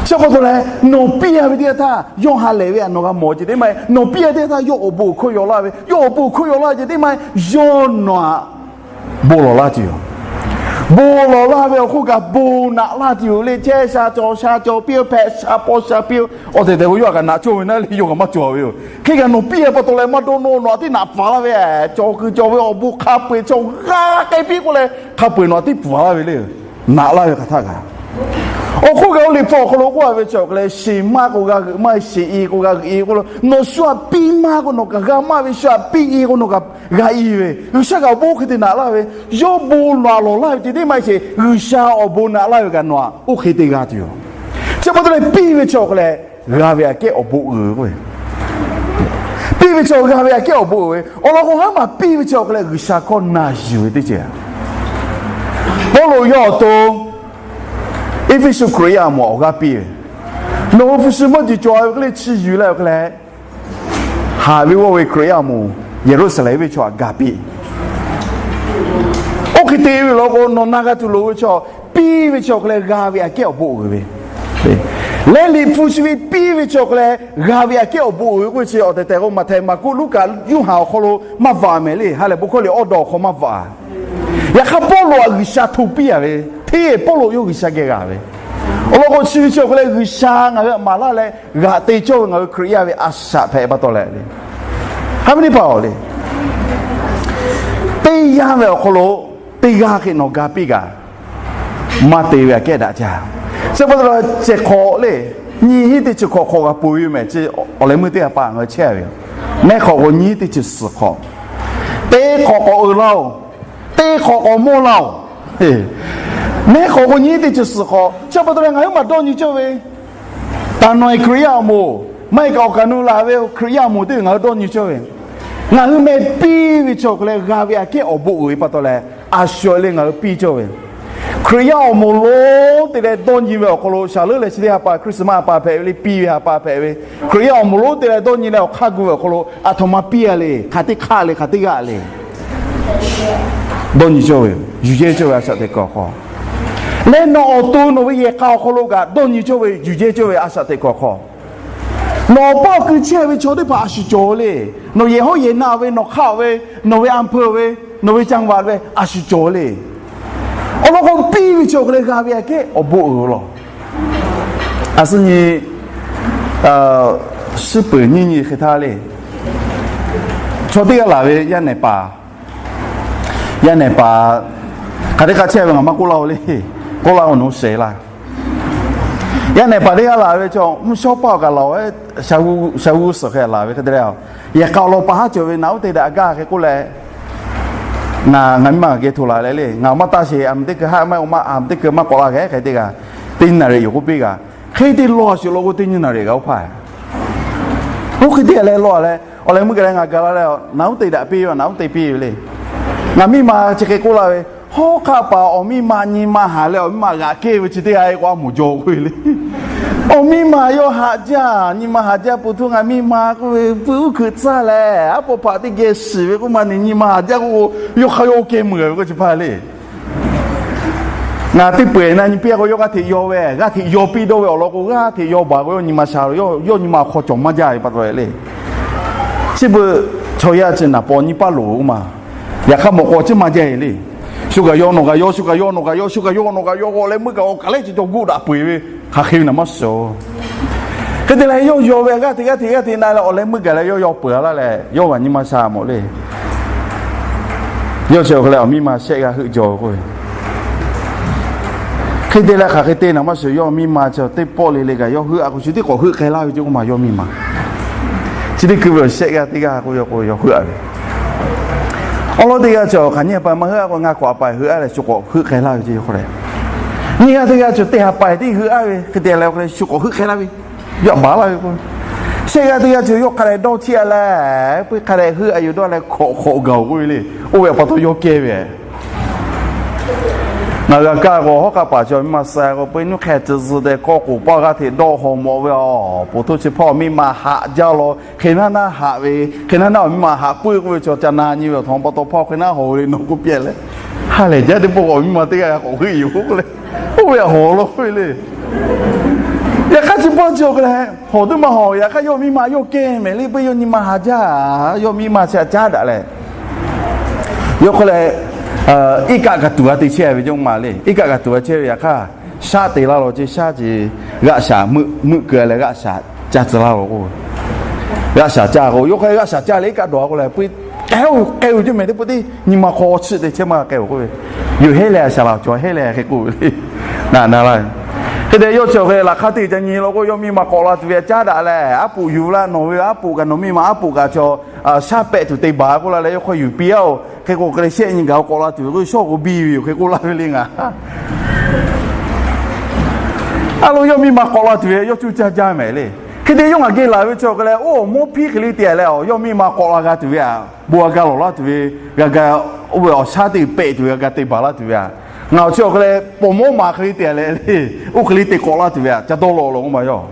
Chi pa taw leh, nawˬ piˇ a ve teˇ yanˇ htaˇ yawˇ ha lehˬ ve a nawˬ g'a mawˬ ceh teˇ maˇ heˆ. Nawˬ piˇ a teˇ yanˇ htaˇ yawˇ awˬ bon awˬ hkawˇ yaw laˇ ve, yawˇ awˬ bon awˬ hkawˇ yaw laˇ ceh teˇ maˇ heˆ. Yawˇ nawˬ aꞈ bon lawˬ laˇ tuˬ yoˬ. Bon lawˬ laˇ ve awˬ hk'oˆ kaꞈ bon naꞈ laˇ tuˬ yoˬ le. Chehˇ sha cawˬ sha cawˬ piˇ-oˆ, hpehꞈ sha paw sha piˇ-oˆ, awˬ tehˬ tehˬ k'o yawˇ htaꞈ kaꞈ naꞈ cawˇ ve naˉ le, yawˇ kaꞈ maˇ cawˬ ve yoˬ. Hk'e kaꞈ nawˬ piˇ a pa taw leh maˇ dawˇ nawˇ, nawˬ aꞈ teˇ naꞈ paˍ laˇ ve, cawˬ kuiˬ cawˬ ve awˬ bon hk'a peu-eˬ chaw g'a k'ai piˇ k'oˆ leh, hk'a peu-eˬ nawˬ aꞈ teˇ pfuhˍ laˇ ve le. Naꞈ laˇ ve hk'aˬ htaˇ kaꞈ, awˬ hk'oˆ kaꞈ Liꞈ hpu awˬ hk'aw lo k'oˆ a ve chi awˬ hk'aw leh, sheˍ maˇ k'o g'a g'euꞈ maˇ, sheˍ i k'o g'a g'euꞈ i k'oˆ lo, nawˬ shu aꞈ piˇ maˇ k'o nawˬ kaꞈ g'a maˇ ve, shu aꞈ piˇ i k'o nawˬ kaꞈ g'a i ve. G'uiˬsha kaꞈ awˬ bon oˇ hk'e te naꞈ laˇ ve, yawˇ bon nawˬ aꞈ lawˬ laˇ ve ceh teˇ maˇ heˆ sheˍ, G'uiˬsha awˬ bon naꞈ laˇ ve kaꞈ nawˬ aꞈ oˇ hk'e te g'a tuˬ yoˬ. Chi pa taw leh piˇ ve chi awˬ hk'aw leh g'a ve aꞈ kehˉ awˬ bon uiˍ ve k'o, piˇ ve chi g'a ve aꞈ kehˉ awˬ bon uiˍ ve awˬ lawn k'o, ngaˬ maˬ piˇ ve chi awˬ hk'aw leh G'uiˬsha hkawˇ na yuˬ ve teˇ ceuˬ. Pawˇluꞈ yawˇ awˬ to Eˇfeˇsuꞈ Hkriꞈ yaˇ awˬ moˍ awˬ g'aˇ piˇ ve, nawˬ hui hpu shi mawˇ jeˬ cawˬ ve hk'e le chi yuˬ leh awˬ hk'aw leh, haꞈ ve g'awˇ ve Hkriꞈ yaˇ awˬ moˍ Yeˍruˆsaˍlehnˍ ve chaw aꞈ ga piˇ. Oˇ hk'e te ve law k'o, nawˬ na g'a tuˬ loˍ ve chaw, piˇ ve chi awˬ hk'aw leh g'a ve aꞈ kehˉ awˬ bon uiˍ ve, leh Liꞈ hpu chi ve piˇ ve chi awˬ hk'aw leh g'a ve aꞈ kehˉ awˬ bon uiˍ ve k'oˆ ve chi awˬ tehˬ tehˬ k'o, Maꞈhtehˍ, Maˍkuˆ, Luˉkaꞈ, Yoˇhanˬ awˬ hk'aw lo maˇ bvuhꞈ mehˍ le. Ha lehˬ bon hkawˇ liꞈ awˇ dawˇ awˬ hk'aw maˇ bvuhꞈ. Yaꞈ hk'aˇ Pawˇluꞈ aꞈ G'uiˬsha hto piˇ a ve, hteˇ Pawˇluꞈ yawˇ G'uiˬsha geh g'a ve. Awˬ lawn k'o, chi ve chi awˬ hk'aw leh G'uiˬsha ngaˬ hui maˍ laˇ leh g'aꞈ te cawˇ ve ngaˬ hui Hkriꞈ yaˇ ve a shaꞈ hpehꞈ pa taw leh le, ha ve teˇ hpaˍ-oˬ le, teˇ yanˇ ve awˬ hk'aw lo teˇ g'aˇ hk'e nawˬ ga piˇ kaꞈ, maˇ te ve aꞈ kehˉ daꞈ jaˇ. Chi pa taw leh cehˬ hk'awꞈ le, nyiˇ hinˉ teˇ chi hk'awꞈ hk'awꞈ g'a peuˬ ve mehˍ chi, awˬ leh meuˇ teˇ g'aˇ pa ngaˬ hui chehˇ ve yoˬ. Mehˉ hk'awꞈ k'o nyiˇ hinˉ teˇ chi suhˍ hk'awꞈ, teˇ hk'awꞈ k'awꞈ uiˍ laˇ-oˬ, teˇ hk'awꞈ k'awꞈ mawˇ laˇ-oˬ. Mehˉ hk'awꞈ k'o nyiˇ hinˉ teˇ chi suhˍ hk'awꞈ, chi pa taw leh ngaˬ hui maˇ dawˇ nyi cawˇ ve, taˍ nawˬ-e Hkriꞈ yaˇ awˬ moˍ, maˇ heˆ kaꞈ awˬ kaˍ nu laˬ ve Hkriꞈ yaˇ awˬ moˍ teˇ g'aˇ ngaˬ hui dawˇ nyi cawˇ ve, ngaˬ hui meh piˇ ve chi awˬ hk'aw leh g'a ve aꞈ kehˉ awˬ bon uiˍ ve pa taw leh, a shu le ngaˬ hui piˇ cawˇ ve. Hkriꞈ yaˇ awˬ moˍ lonˉ te leh dawˇ nyi ve awˬ hk'aw lo, shaˍ leuˉ leh chi teˇ ha pa, Christmas ha pa hpehꞈ ve le, piˇ ve ha pa hpehꞈ ve, Hkriꞈ yaˇ awˬ moˍ lonˉ te leh dawˇ nyi leh awˬ hk'aˇ gu ve awˬ hk'aw lo, aˬ htoꞈ ma piˇ a le, hk'aˬ teˇ hk'aˆ le, hk'aˬ teˇ g'aˇ le, dawˇ nyi cawˇ ve, yuˬ yehˇ cawˇ ve a shaꞈ teꞈ kuiˬ awˬ hk'aw leh, nawˬ awˬ to nawˬ ve yehˬ k'a awˬ hk'aw lo kaꞈ dawˇ nyi cawˇ ve, yuˬ yehˇ cawˇ ve a shaꞈ teꞈ kuiˬ awˬ hk'aw, nawˬ awˬ paˇ awˬ kui chehˇ ve chaw teˇ hpaˍ a shu cawˬ le. Nawˬ yehˬ hawˉ yehˬ na ve, nawˬ hk'aˆ ve, nawˬ ve อำเภอ ve, nawˬ ve จังหวัด ve a shu cawˬ le. Awˬ lawn k'o, piˇ ve chi awˬ hk'aw leh g'a ve aꞈ kehˉ awˬ bon uiˍ law. A suh nyi shiˉ peuˬ nyiˇ nyi hk'e htaˇ le, chaw teˇ g'aˇ laˬ ve yaˇ nehˬ paˍ, yaˇ nehˬ paˍ, hk'aˬ teˇ hk'aˆ chehˇ ve ngaˬ maˇ k'oˆ laˇ-oˬ le, k'oˆ laˇ-oˬ nawˬ hui shehˍ laˇ. Yaˇ nehˬ paˍ teˇ g'aˇ laˬ ve chaw mvuhˇ shawˉ paˆ awˬ kaꞈ laˬ-oˬ, sha g'uˇ suhˍ hk'e laˬ ve hk'e te leh, yehˬ k'a awˬ lawn pa haˉ cawˬ ve naˬ uˉ te daꞈ gaˇ hk'e k'oˆ leh, ngaˬ, ngaˬ miˇ ma geh hto laˬ leh le, ngaˬ maˇ taˇ sheˍ, aˬ meh teˇ keu haˆ maˇ-oˬ, aˬ meh teˇ keu maˇ k'awꞈ la geh hk'e te g'a, teˇ nyi naˍ riˍ yoˬ k'oˆ piˇ g'a. Hk'e te law a shuˍ law k'o teˇ nyi naˍ riˍ kaꞈ oˇ hpaˇ oˇ hk'e te leh law leh, awˬ leh meuˇ gaˬ leh ngaˬ gaˬ la leh naˬ uˉ te daꞈ piˇ ve, naˬ uˉ te piˇ ve le. Ngaˬ miˇ ma chi hk'e k'oˆ laˇ ve, hawˉ hk'aˆ paˍ awˬ miˇ ma nyi ma haˍ leh awˬ miˇ ma g'aꞈ kehˇ ve chi teˇ g'aˇ k'o a moˍ jaw k'oˆ ve le. Awˬ miˇ ma yawˇ haꞈ jaˇ, nyi ma haˍ jaˇ peuˬ htaˇ ngaˬ miˇ ma k'oˆ ve, puiˉ uˉ hkeuꞈ tcaˇ leh, aˉ paw hpaꞈ teˇ geh shiˍ ve k'oˆ ma nyi ma haˍ jaˇ k'oˆ k'o, yawˇ hk'aˇ yawˇ oˇ kehˇ meuˬ ve k'o chi hpaˇ le. Ngaˬ teˇ peu-eˬ na nyi piˇ k'o, yawˇ g'aˇ hteꞈ yaw ve, g'aˇ hteꞈ yaw piˇ dawˇ ve awˬ lawn k'o, g'aˇ hteꞈ yaw baˬ k'o yawˇ nyi ma sha lo, yawˇ nyi ma awˬ hk'aw cawˬ maˇ jaˇ ve pa taw le. Chi beuꞈ chaw yaˇ chi naˍ paw nyiˇ paˆ loˍ k'oˆ ma. Yaꞈ hk'aˇ mawꞈ k'aw ciˉ maˇ jaˇ-e le. Shu kaꞈ yaw, nawˬ kaꞈ yaw, shu kaꞈ yaw, nawˬ kaꞈ yaw, shu kaꞈ yaw, nawˬ kaꞈ yaw, awˬ leh meuˇ gaˬ awˬ kaˬ lehˉ chi cawˬ guˆ daꞈ peu-eˬ ve, hk'aˬ hk'e ve naˬ maˇ shiˍ-oˬ. Hk'e te leh yawˇ yaw ve g'aˇ hteꞈ g'aˇ hteꞈ g'aˇ hteꞈ na leh awˬ leh meuˇ gaˬ leh yawˇ yaw peuˬ laˇ leh, yawˇ g'aꞈ nyi ma sha mawˬ le. Yawˇ chi awˬ hk'e leh awˬ miˇ ma shehˆ g'aˇ heuˆ jaw k'oˆ ve. Hk'e te leh hk'aˬ hk'e te naˬ maˇ shiˍ, yawˇ miˇ ma chi teˇ pawˆ le le kaꞈ yawˇ heuˆ a k'o shu teˇ k'awꞈ heuˆ k'ai laˇ ve ce k'oˆ ma yawˇ miˇ ma. Chi teˇ hkui ve awˬ shehˆ g'aˇ teˇ g'aˇ k'oˆ ve k'o yawˇ heuˆ a ve. Awˬ lawn teˇ g'aˇ chi awˬ hk'aˬ nyi a pa maˇ heuˆ a k'o, ngaˬ k'awꞈ a pa heuˆ a leh shu k'awꞈ heuˆ k'ai laˇ ve ce k'oˆ leh, nyiˇ g'aˇ teˇ g'aˇ chi teˇ ha pa tiˉ heuˆ a ve hk'e te leh k'o leh shu k'awꞈ heuˆ k'ai laˇ ve. Yaꞈ baˬ laˇ ve k'o, shehˆ g'aˇ teˇ g'aˇ chi yawˇ hk'a dehꞈ dawˇ cheˆ a leh, puiˉ hk'a dehꞈ heuˆ a yuˬ dawˇ leh hk'awꞈ hk'awꞈ gaˬ-oˬ k'oˆ ve le. Oˇ ve pa taw yawˇ kehˇ ve Ngaˬ hui g'a kaˇ k'o, hawˉ hk'aˆ paˍ cawˬ miˇ ma suh k'o, peu-eˬ nuˇ hk'e tcuh zuhˬ tehꞈ kawˆ k'oˍ paˇ g'aˇ hteꞈ dawˆ haw mawꞈ ve awˬ po htoˇ chi hpawˇ miˇ ma haꞈ jaˇ law. Hk'e naˉ naˉ haꞈ ve, hk'e naˉ naˉ awˬ miˇ ma haꞈ puiˉ k'oˆ ve chaw ca na nyi ve awˬ htawnˍ pa taw hpawˇ hk'e naˉ haw le nawˬ k'oˆ piˇ leh, ha lehˬ jaˇ teˇ pawˆ k'o awˬ miˇ ma teˇ g'aˇ k'awꞈ heuˆ yoˬ k'oˆ leh, Oˇ ve hawˍ law k'oˆ ve le. Yaꞈ hk'aˇ chi bawˇ chi awˬ hk'e leh hawˍ teˇ maˇ hawˍ. Yaꞈ hk'aˇ yawˇ miˇ ma yawˇ kehˇ mehˍ le, puiˉ yawˇ nyi ma ha jaˇ. Yawˇ miˇ ma chi htaꞈ caˉ daꞈ leh, yawˇ hk'e leh iˉ kaˆ kaꞈ tuˬ a te chehˇ ve cawˇ ma le. Iˉ kaˆ kaꞈ tuˬ a chehˇ ve yaꞈ hk'aˇ, shaˉ te laˇ law ceˇ. Shaˉ ce g'aˆ shaˍ meuˆ keu leh g'aˆ shaˍ caˇ tcuh laˇ law k'o, g'aˆ shaˍ caˇ k'o, yawˇ hk'e g'aˆ shaˍ caˇ leh iˉ kaˆ dawˬ a k'oˆ leh, puiˉ k'ai-o k'ai-o ceˇ mehˍ teˇ pawˆ teˇ nyi ma hk'aw chi te chehˇ maˇ k'ai-o k'oˆ ve, yoˬ heˉ leh a shaˍ laˬ cawˬ heˉ leh hk'e k'oˆ ve le. Na na la. Hk'e te yawˇ chi awˬ hk'e laꞈ hk'aˇ teˇ ca nyi law k'o, yawˇ miˇ ma k'awꞈ la tuˬ ve a caˉ daꞈ leh, aˉ poꞈ yuˬ laˇ nawˬ ve, aˉ poꞈ kaꞈ nawˬ miˇ ma aˉ poꞈ kaꞈ chaw shaˉ pehꞈ tuˬ te baˬ k'oˆ la leh, yawˇ hk'aw yuˬ piˇ-oˬ. Hk'e k'o hk'e leh shehˆ nyi gaˬ k'awꞈ la tuˬ ve k'o, shawˇ k'o biˇ ve yoˬ hk'e k'oˆ laˇ ve le ngaˬ. A lo yawˇ miˇ ma k'awꞈ la tuˬ ve yawˇ cuˇ caˇ jaˇ mehˍ le. Hk'e te yawˇ ngaˬ geh laˬ ve chi awˬ hk'e leh, oˇ mawˇ hpiˇ hk'e le te leh, yawˇ miˇ ma k'awꞈ la g'a tuˬ ve a, bon a ga lawˬ laˇ tuˬ ve, g'a ga, oˇ ve awˬ shaˉ teˇ pehꞈ tuˬ ve g'a ga te baˬ laˇ tuˬ ve a, ngaˬ awˬ chi awˬ hk'e leh pawꞈ mawˇ maˍ hk'e le te leh le, oˇ hk'e le te k'awꞈ laˇ tuˬ ve a, ca dawˇ law law k'oˆ ma yawˇ.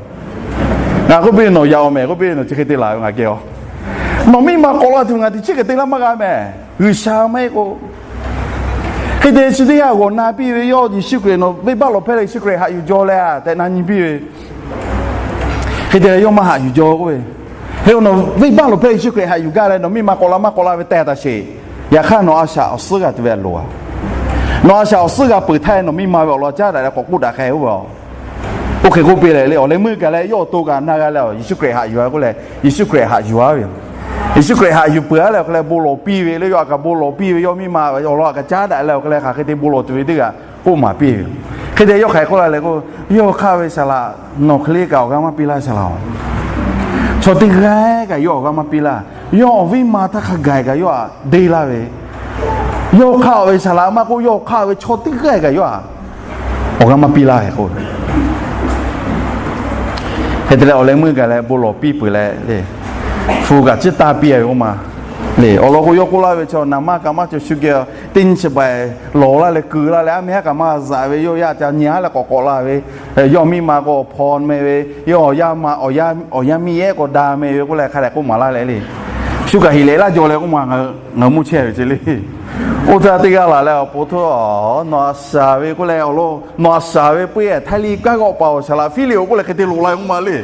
Ngaˬ k'oˆ piˇ nawˬ yaꞈ-oˬ mehˍ, k'oˆ piˇ nawˬ chi hk'e te laˬ ve ngaˬ geh-oˬ. Nawˬ miˇ ma k'awꞈ la tuˬ ngaˬ teꞈ chiˉ kaꞈ te laˇ maˇ g'a mehˍ. G'uiˬsha maˇ heˆ k'o, hk'e te chi teˇ g'aˇ g'awˬ na piˇ ve yawˇ Yeˍsuˆ Hkriꞈ nawˬ venˇbaˆ lawˬ hpehˇ leh Yeˍsuˆ Hkriꞈ haꞈ yuˬ jaw leh a tehꞈ na nyi piˇ ve. Hk'e te leh yawˇ maˇ haꞈ yuˬ jaw k'oˆ ve, hk'e nawˬ venˇbaˆ lawˬ hpehˇ Yeˍsuˆ Hkriꞈ haꞈ yuˬ gaˇ leh nawˬ miˇ ma k'awꞈ la maˇ k'awꞈ la ve teh taˍ sheˍ. Yaꞈ hk'aˇ nawˬ a shaꞈ awˬ suhˉ g'a tuˬ ve a loˍ a. Nawˬ a shaꞈ awˬ suhˉ g'a peuˬ htaˇ nawˬ miˇ ma ve awˬ lawn caˉ daꞈ leh k'awꞈ k'oˆ daꞈ k'ai-o ve a. Oˇ hk'e k'oˆ piˇ leh le, awˬ leh meuˇ kaꞈ leh yawˇ awˬ to kaꞈ na g'a leh, Yeˍsuˆ Hkriꞈ haꞈ yuˬ a k'oˆ leh, Yeˍsuˆ Hkriꞈ haꞈ yuˬ a ve yoˬ. Yeˍsuˆ Hkriꞈ haꞈ yuˬ peuˬ a leh awˬ hk'e leh bon lawˬ piˇ ve le, yawˇ a kaꞈ bon lawˬ piˇ ve, yawˇ miˇ ma awˬ lawn a kaꞈ caˉ daꞈ leh awˬ hk'e leh hk'aˬ hk'e te bon lawˬ tuˬ ve teˇ g'aˇ k'oˆ maˍ piˇ ve yoˬ. Hk'e te yawˇ hk'aˬ hk'e k'oˆ la leh k'o, yawˇ hk'aˆ ve saˍ laꞈ nawˬ hk'e le kaꞈ awˬ g'aˇ maˇ piˇ laˇ saˍ laꞈ-oˬ. Chaw teˇ g'aˇ kaꞈ yawˇ awˬ g'aˇ maˇ piˇ laˇ. Yawˇ awˬ viˉ ma htaˇ hk'a gaˬ kaꞈ yawˇ htaꞈ deˇ laˇ ve, yawˇ hk'aˆ ve saˍ laꞈ maˇ k'oˆ, yawˇ hk'aˆ ve chaw teˇ g'aˇ kaꞈ yawˇ htaꞈ awˬ g'aˇ maˇ piˇ laˇ ve k'o, hk'e te leh awˬ leh meuˇ gaˬ leh bon lawˬ piˇ peuˬ leh le, hpu kaꞈ ciˉ taˇ piˇ ve k'oˆ ma le. Awˬ lawn k'o yawˇ k'oˆ laˇ ve chaw naˍ maˇ kaꞈ maˇ cawˬ shu geh teˇ nyi chi baiˬ lawˬ laˇ leh keu laˇ leh, aˉ meh haˉ kaꞈ maˇ zaꞈ ve, yawˇ yaˇ ca nyi haˉ leh k'awꞈ k'awꞈ la ve, yawˇ miˇ ma k'o awˬ hpaw meh ve, yawˇ awˬ yaˇ ma, awˬ yaˇ miˇ ehˉ k'awꞈ da meh ve k'oˆ leh hk'a dehꞈ k'oˆ maˍ laˇ leh le, shu kaꞈ heˍ lehꞈ laˇ jaw leh k'oˆ ma, ngaˬ hui mvuhˇ chehˇ ve ce le. Oˇ htaˇ teˇ g'aˇ laˬ leh awˬ pon htaˇ, nawˬ a shaˍ ve k'oˆ leh awˬ lawn nawˬ a shaˍ ve peu-eˬ Htaiˇ liˇ kanˉ g'awˆ paˍ awˬ saˍ laꞈ Hpiˇliꞈ-oˬ k'oˆ leh hk'e te loꞈ la k'oˆ ma le.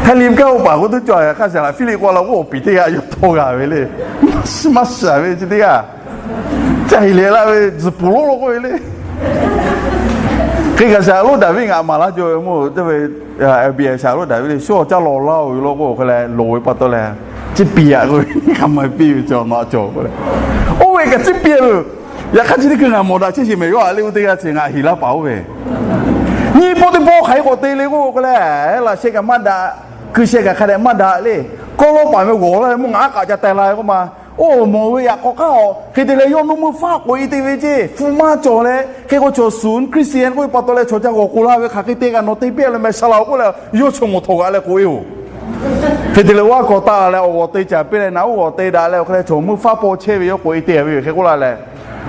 Htaiˇ liˇ kanˉ g'awˆ paˍ k'oˆ tuˬ cawˬ hk'aˇ saˍ laꞈ Hpiˇliꞈ k'oˆ la k'o, awˬ piˍ teˇ g'aˇ yawˇ htawˇ g'a ve le. Maˇ shaˍ ve chi teˇ g'aˇ ca heˍ lehꞈ laˇ ve tzuhˬ puˍ lonˉ lo k'oˆ ve le. Hk'e kaꞈ saˍ laꞈ lonˉ Daˍviˆ ngaˬ maˍ laˇ jaw ve mawˇ te ve, F B I saˍ laꞈ lonˉ Daˍviˆ le, shu awˬ caˇ lawˬ laˇ-oˬ ve lo k'o hk'e leh loˍ ve pa taw leh, ciˉ piˇ-a k'oˆ ve, hk'a ma piˇ ve cawˬ naꞈ cawˬ k'oˆ leh, oˇ ve kaꞈ ciˉ piˇ-a ve yoˬ. Yaꞈ hk'aˇ chi teˇ hkui ngaˬ mawˬ daꞈ chehˇ sheˍ mehˍ, yawˇ htaꞈ le oˇ teˇ g'aˇ chi ngaˬ heˍ laˇ paˍ oˇ ve, nyi paw teˇ paw hk'aˬ hk'e k'awꞈ te le k'o k'oˆ leh, laꞈ sheh kaꞈ maˇ daꞈ, ku sheh kaꞈ hk'a dehꞈ maˇ daꞈ le. Kawˇ lawˇ paˍ meh g'awˬ laˇ ve mawˇ ngaˬ aˉ k'aꞈ ca teh la ve k'oˆ ma. Oˇ mawˬ ve yaꞈ k'aw hk'aˇ-oˬ, hk'e te leh yawˇ nuˇ meuˇ faˆ k'oꞈ-e te ve ceˇ, hpu maˇ cawˬ leh hk'e k'o chaw suhˍ Christian k'oˆ ve pa taw leh chaw ca g'awˬ k'oꞈ la ve hk'aˬ hk'e te kaꞈ nawˬ te piˇ-a leh mehˍ saˍ laꞈ-oˬ k'oˆ leh, yawˇ chaw mawˬ htawꞈ g'aꞈ leh k'oꞈ-e-oˬ. Hk'e te leh oˇ a k'awꞈ taˆ leh awˬ g'awˬ te caˍ piˇ leh naꞈ oˇ g'awˬ te daꞈ leh awˬ hk'e leh chaw meuˇ faˆ paw chehˇ ve yawˇ k'oꞈ-e te ve yoˬ hk'e k'oˆ la leh,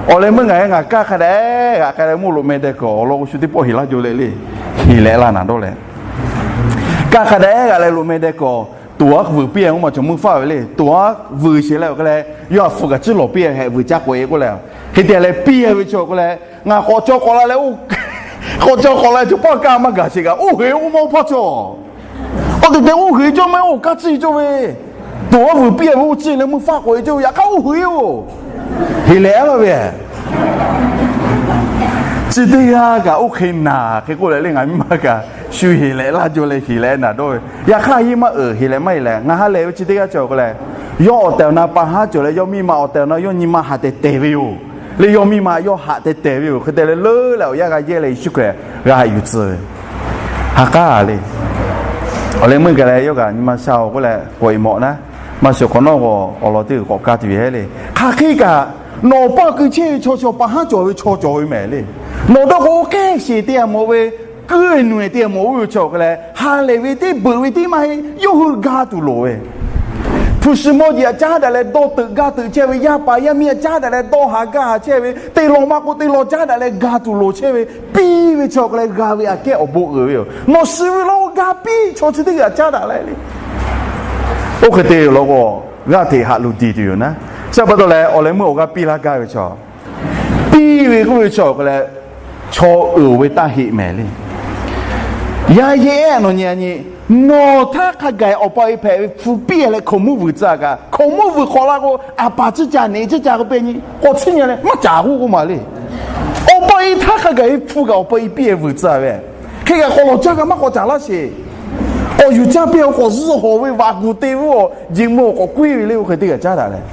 awˬ leh meuˇ ngaˬ heˉ ngaˬ kaˇ hk'a dehꞈ g'aꞈ k'ai leh mawˇ loꞈ meh deh kuiˬ awˬ lawn k'o shu teˇ pawˆ heˍ laˇ jaw leh le, heˍ lehꞈ la naˍ dawˇ leh, kaˇ hk'a dehꞈ g'aꞈ leh loꞈ meh deh kuiˬ, toˍ aˉ vuiˬ piˇ-a k'oˆ ma, chaw meuˇ faˆ ve le. Toˍ aˉ vuiˬ sheˍ leh awˬ hk'e leh yawˇ htaꞈ hpu kaꞈ ciˉ lawˬ piˇ-a, hehꞈ vuiˬ caˇ k'oꞈ-e k'oˆ leh, hk'e te leh piˇ-a ve chi awˬ hk'e leh, ngaˬ k'awꞈ caw k'awꞈ la leh, k'awꞈ caw k'awꞈ la leh chaw paˇ kaˇ maˇ gaˬ sheˍ kaꞈ oˇ heꞈ oˇ maˇ oˇ hpaˇ cawˬ. Awˬ teꞈ teꞈ oˇ heꞈ cawˇ mehˍ, oˇ kaˇ ciˇ cawˇ ve, toˍ aˉ vuiˬ piˇ-a ve oˇ ciˇ leh meuˇ faˆ k'oꞈ-e cawˇ ve yaꞈ hk'aˇ oˇ heꞈ-oˬ. Heˍ lehꞈ-a laˇ ve, chi teˇ g'aˇ kaꞈ oˇ hk'e naˬ hk'e k'oˆ leh le, ngaˬ miˇ ma kaꞈ shu heˍ lehꞈ laˇ jaw leh heˍ lehꞈ naˍ dawˇ ve. Yaꞈ hk'aˇ yeˇ maˇ uiˍ, heˍ lehꞈ maˇ heˍ lehꞈ. Ngaˬ ha lehˬ ve chi teˇ g'aˇ cawˬ k'o leh, yawˇ awˬ tehˬ awˬ na pa haˉ cawˬ leh yawˇ miˇ ma awˬ tehˬ awˬ na yawˇ nyi ma haꞈ tehˬ tehˬ ve yoˬ. Le yawˇ miˇ ma yawˇ haꞈ tehˬ tehˬ ve yoˬ. Hk'e te leh leuˉ leh awˬ yanˇ g'a yehˇ leh Yeˍsuˆ Hkriꞈ g'a haꞈ yuˬ tcuh ve, ha k'aˉ le. Awˬ leh meuˇ gaˬ leh yawˇ kaꞈ nyi ma sha-oˬ k'oˆ leh k'oꞈ-e mawꞈ naˉ, maˇ shiˍ hk'awꞈ nawˉ k'o awˬ lawn teˇ g'uiˬ k'awꞈ ka tuˬ yehˇ le. Hk'aˬ hk'e kaꞈ nawˬ paˇ keu chehˇ ve chaw chaw pa haˉ cawˬ ve chaw cawˬ ve mehˍ le. Nawˬ dawˇ k'o oˇ k'ehˉ sheˍ teˇ g'aˇ mawˬ ve, kuiˉ nuˬ-e teˇ g'aˇ mawˬ ve chaw k'o leh, ha lehˬ ve teˇ beuꞈ ve teˇ maˇ heˆ, yawˇ hui ga tuˬ loˍ ve. Hpu shi mawˇ jeˬ aꞈ caˉ daꞈ leh dawˇ teuꞈ gaˇ teuꞈ chehˇ ve, yaˇ paˍ yaˇ miˇ aꞈ caˉ daꞈ leh dawˇ haˍ gaˇ haˍ chehˇ ve, te law maˇ k'o te law caˉ daꞈ leh ga tuˬ loˍ chehˇ ve, piˇ ve chaw k'o leh g'a ve aꞈ kehˉ awˬ bon uiˍ ve yoˬ. Nawˬ shiˍ ve law ga piˇ chaw chi teˇ g'aˇ caˉ daꞈ leh le. Oˇ hk'e te yoˬ law k'o, g'aˇ hteꞈ haꞈ luˬ diˬ tuˬ yoˬ naˉ. Chi pa taw leh awˬ leh meuˇ awˬ g'aˇ piˇ laˇ gaˇ ve chaw, piˇ Piˇ ve k'oˆ ve chi awˬ hk'e leh, chaw uiˍ ve taˇ heˆ mehˍ le. Yaˇ yehˇ nawˬ nyi a nyi, nawˬ htaˇ hk'a gaˬ awˬ pa e hpehꞈ ve hpu piˇ leh hkaoˍ monˇ vuiˬ tcuh kaꞈ, hkaoˍ monˇ vuiˬ hk'awꞈ la k'o, a paˍ ciˇ caˇ neꞈ ciˇ caˇ k'oˆ piˇ nyi, k'awꞈ chiˇ nyi leh maˇ caˍ k'oˆ k'oˆ maˍ le. Awˬ pa e htaˇ hk'a gaˬ ve hpu kaꞈ awˬ pa e piˇ leh vuiˬ tcuh ve, hk'e kaꞈ k'awꞈ lawˬ caˇ kaꞈ maˇ k'awꞈ caˍ laˇ sheˍ. K'awꞈ yuˬ caˇ piˇ k'o k'awꞈ zuhˆ hawˍ ve vaꞈ kuˬ te ve, awˬ jeˬ mvuh awˬ k'awꞈ kuiˉ ve le, oˇ hk'e teˇ g'aˇ caˉ daꞈ leh,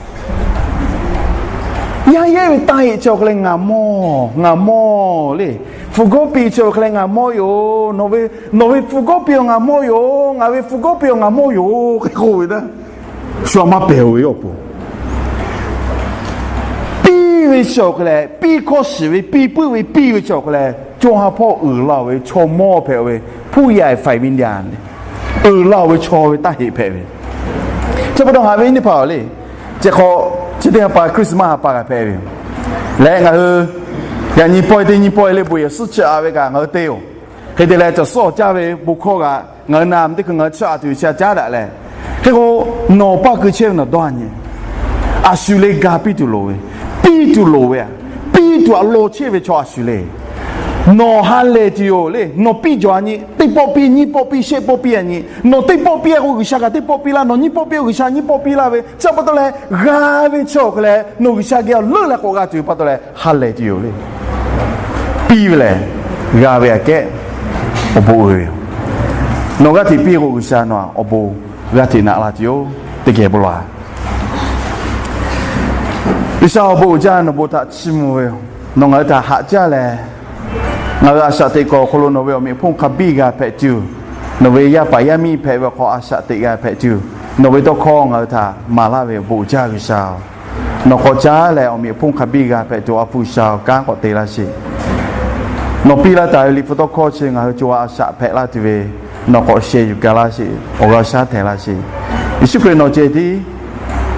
yaˇ yehˇ ve taˇ heˆ chi awˬ hk'e leh ngaˬ mawˇ, ngaˬ mawˇ le. Hpu gawˇ piˇ chi awˬ hk'e leh ngaˬ mawˇ yoˬ. Nawˬ ve, nawˬ ve hpu gawˇ piˇ awˬ ngaˬ mawˇ yoˬ. Ngaˬ ve hpu gawˇ piˇ awˬ ngaˬ mawˇ yoˬ hk'e k'oˆ ve taˇ, shu a maˇ pehˬ-oˬ ve awˬ pon, piˇ ve chi awˬ hk'e leh, piˇ hkawˇ shiˍ ve, piˇ puiˉ ve, piˇ ve chi awˬ hk'e leh, co ha hpawˇ uiˍ la-oˬ ve chaw mawˇ hpehꞈ-oˬ ve, ผู้ใหญ่ฝ่ายวิญญาณ uiˍ la-oˬ ve chaw ve taˇ heˆ hpehꞈ ve. Chi pa taw haꞈ ve nyi teˇ hpaˍ-oˬ le, chi hk'aw, chi teˇ ha pa Christmas ha pa kaꞈ hpehꞈ ve yoˬ. Leh ngaˬ hui yaꞈ nyi pawehˇ teˇ nyi pawehˇ le, bon yehˬ suhˉ chiˇ aꞈ ve kaꞈ ngaˬ hui te-oˬ. Hk'e te leh, caˬ suhˉ awˬ caˇ ve bon hkawˇ kaꞈ ngaˬ hui na teˇ hkui ngaˬ hui chiˇ aꞈ tuˬ chi a caˉ daꞈ leh, hk'e k'o, nawˬ paˇ keu chehˇ ve nawˬ dawˇ a nyi, a shu le ga piˇ tuˬ loˍ ve, piˇ tuˬ loˍ ve, piˇ tuˬ aꞈ law chehˇ ve chaw a shu le. Nawˬ ha lehˬ tuˬ yoˬ le. Nawˬ piˇ jawˬ a nyi, teˇ pawˆ piˇ, nyiˇ pawˆ piˇ, shehˆ pawˆ piˇ a nyi. Nawˬ teˇ pawˆ piˇ a k'o, G'uiˬsha kaꞈ teˇ pawˆ piˇ laˇ. Nawˬ nyiˇ pawˆ piˇ a k'o, G'uiˬsha nyiˇ pawˆ piˇ laˇ ve. Chi pa taw leh, g'a ve chi awˬ hk'e leh nawˬ G'uiˬsha geh awˬ leuˉ leh k'awꞈ g'a tuˬ ve pa taw leh ha lehˬ tuˬ yoˬ le. Piˇ ve lehˬ, g'a ve aꞈ kehˉ awˬ bon uiˍ ve yoˬ. Nawˬ g'aˇ hteꞈ piˇ k'o, G'uiˬsha nawˬ awˬ bon g'aˇ hteꞈ naꞈ la tuˬ yoˬ. Teˇ geh bon lawˬ-a. G'uiˬsha awˬ bon uiˍ jaˇ, nawˬ bon htaꞈ chiˇ mvuh ve yoˬ. Nawˬ ngaˬ hui htaꞈ haꞈ jaˇ leh, ngaˬ hui a shaꞈ teꞈ kuiˬ awˬ hk'aw lo nawˬ ve awˬ meꞈ awˬ hponˇ hk'a biˇ g'a hpehꞈ tuˬ, nawˬ ve yaˇ paˍ yaˇ miˇ hpehꞈ ve awˬ hk'aw a shaꞈ teꞈ g'a hpehꞈ tuˬ, nawˬ ve tawˇ hkawˇ ngaˬ hui htaꞈ maˍ laˇ ve awˬ bon uiˍ jaˇ G'uiˬsha-oˬ. Nawˬ k'awꞈ caˉ leh awˬ meꞈ awˬ hponˇ hk'a biˇ g'a hpehꞈ tuˬ awˬ hpu G'uiˬsha-oˬ, kanˉ k'awꞈ te laˇ sheˍ. Nawˬ piˇ laˇ taˍ ve Liꞈ hpu tawˇ hkawˇ chi ngaˬ hui co ha a shaꞈ hpehꞈ laˇ tuˬ ve, nawˬ k'awꞈ sheh yuˬ ga laˇ sheˍ. Awˬ g'aˇ shaˉ htehˍ laˇ sheˍ. Yeˍsuˆ Hkriꞈ nawˬ ceh tiˉ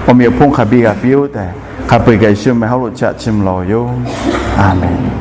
awˬ meꞈ awˬ hponˇ hk'a biˇ g'a piˇ-oˆ tehꞈ, hk'a peu-eˬ kaꞈ Yeˍsuˆ meh hawˉ lo chiˇ aꞈ chiˇ mvuh lawˬ ve yoˬ. A menˍ.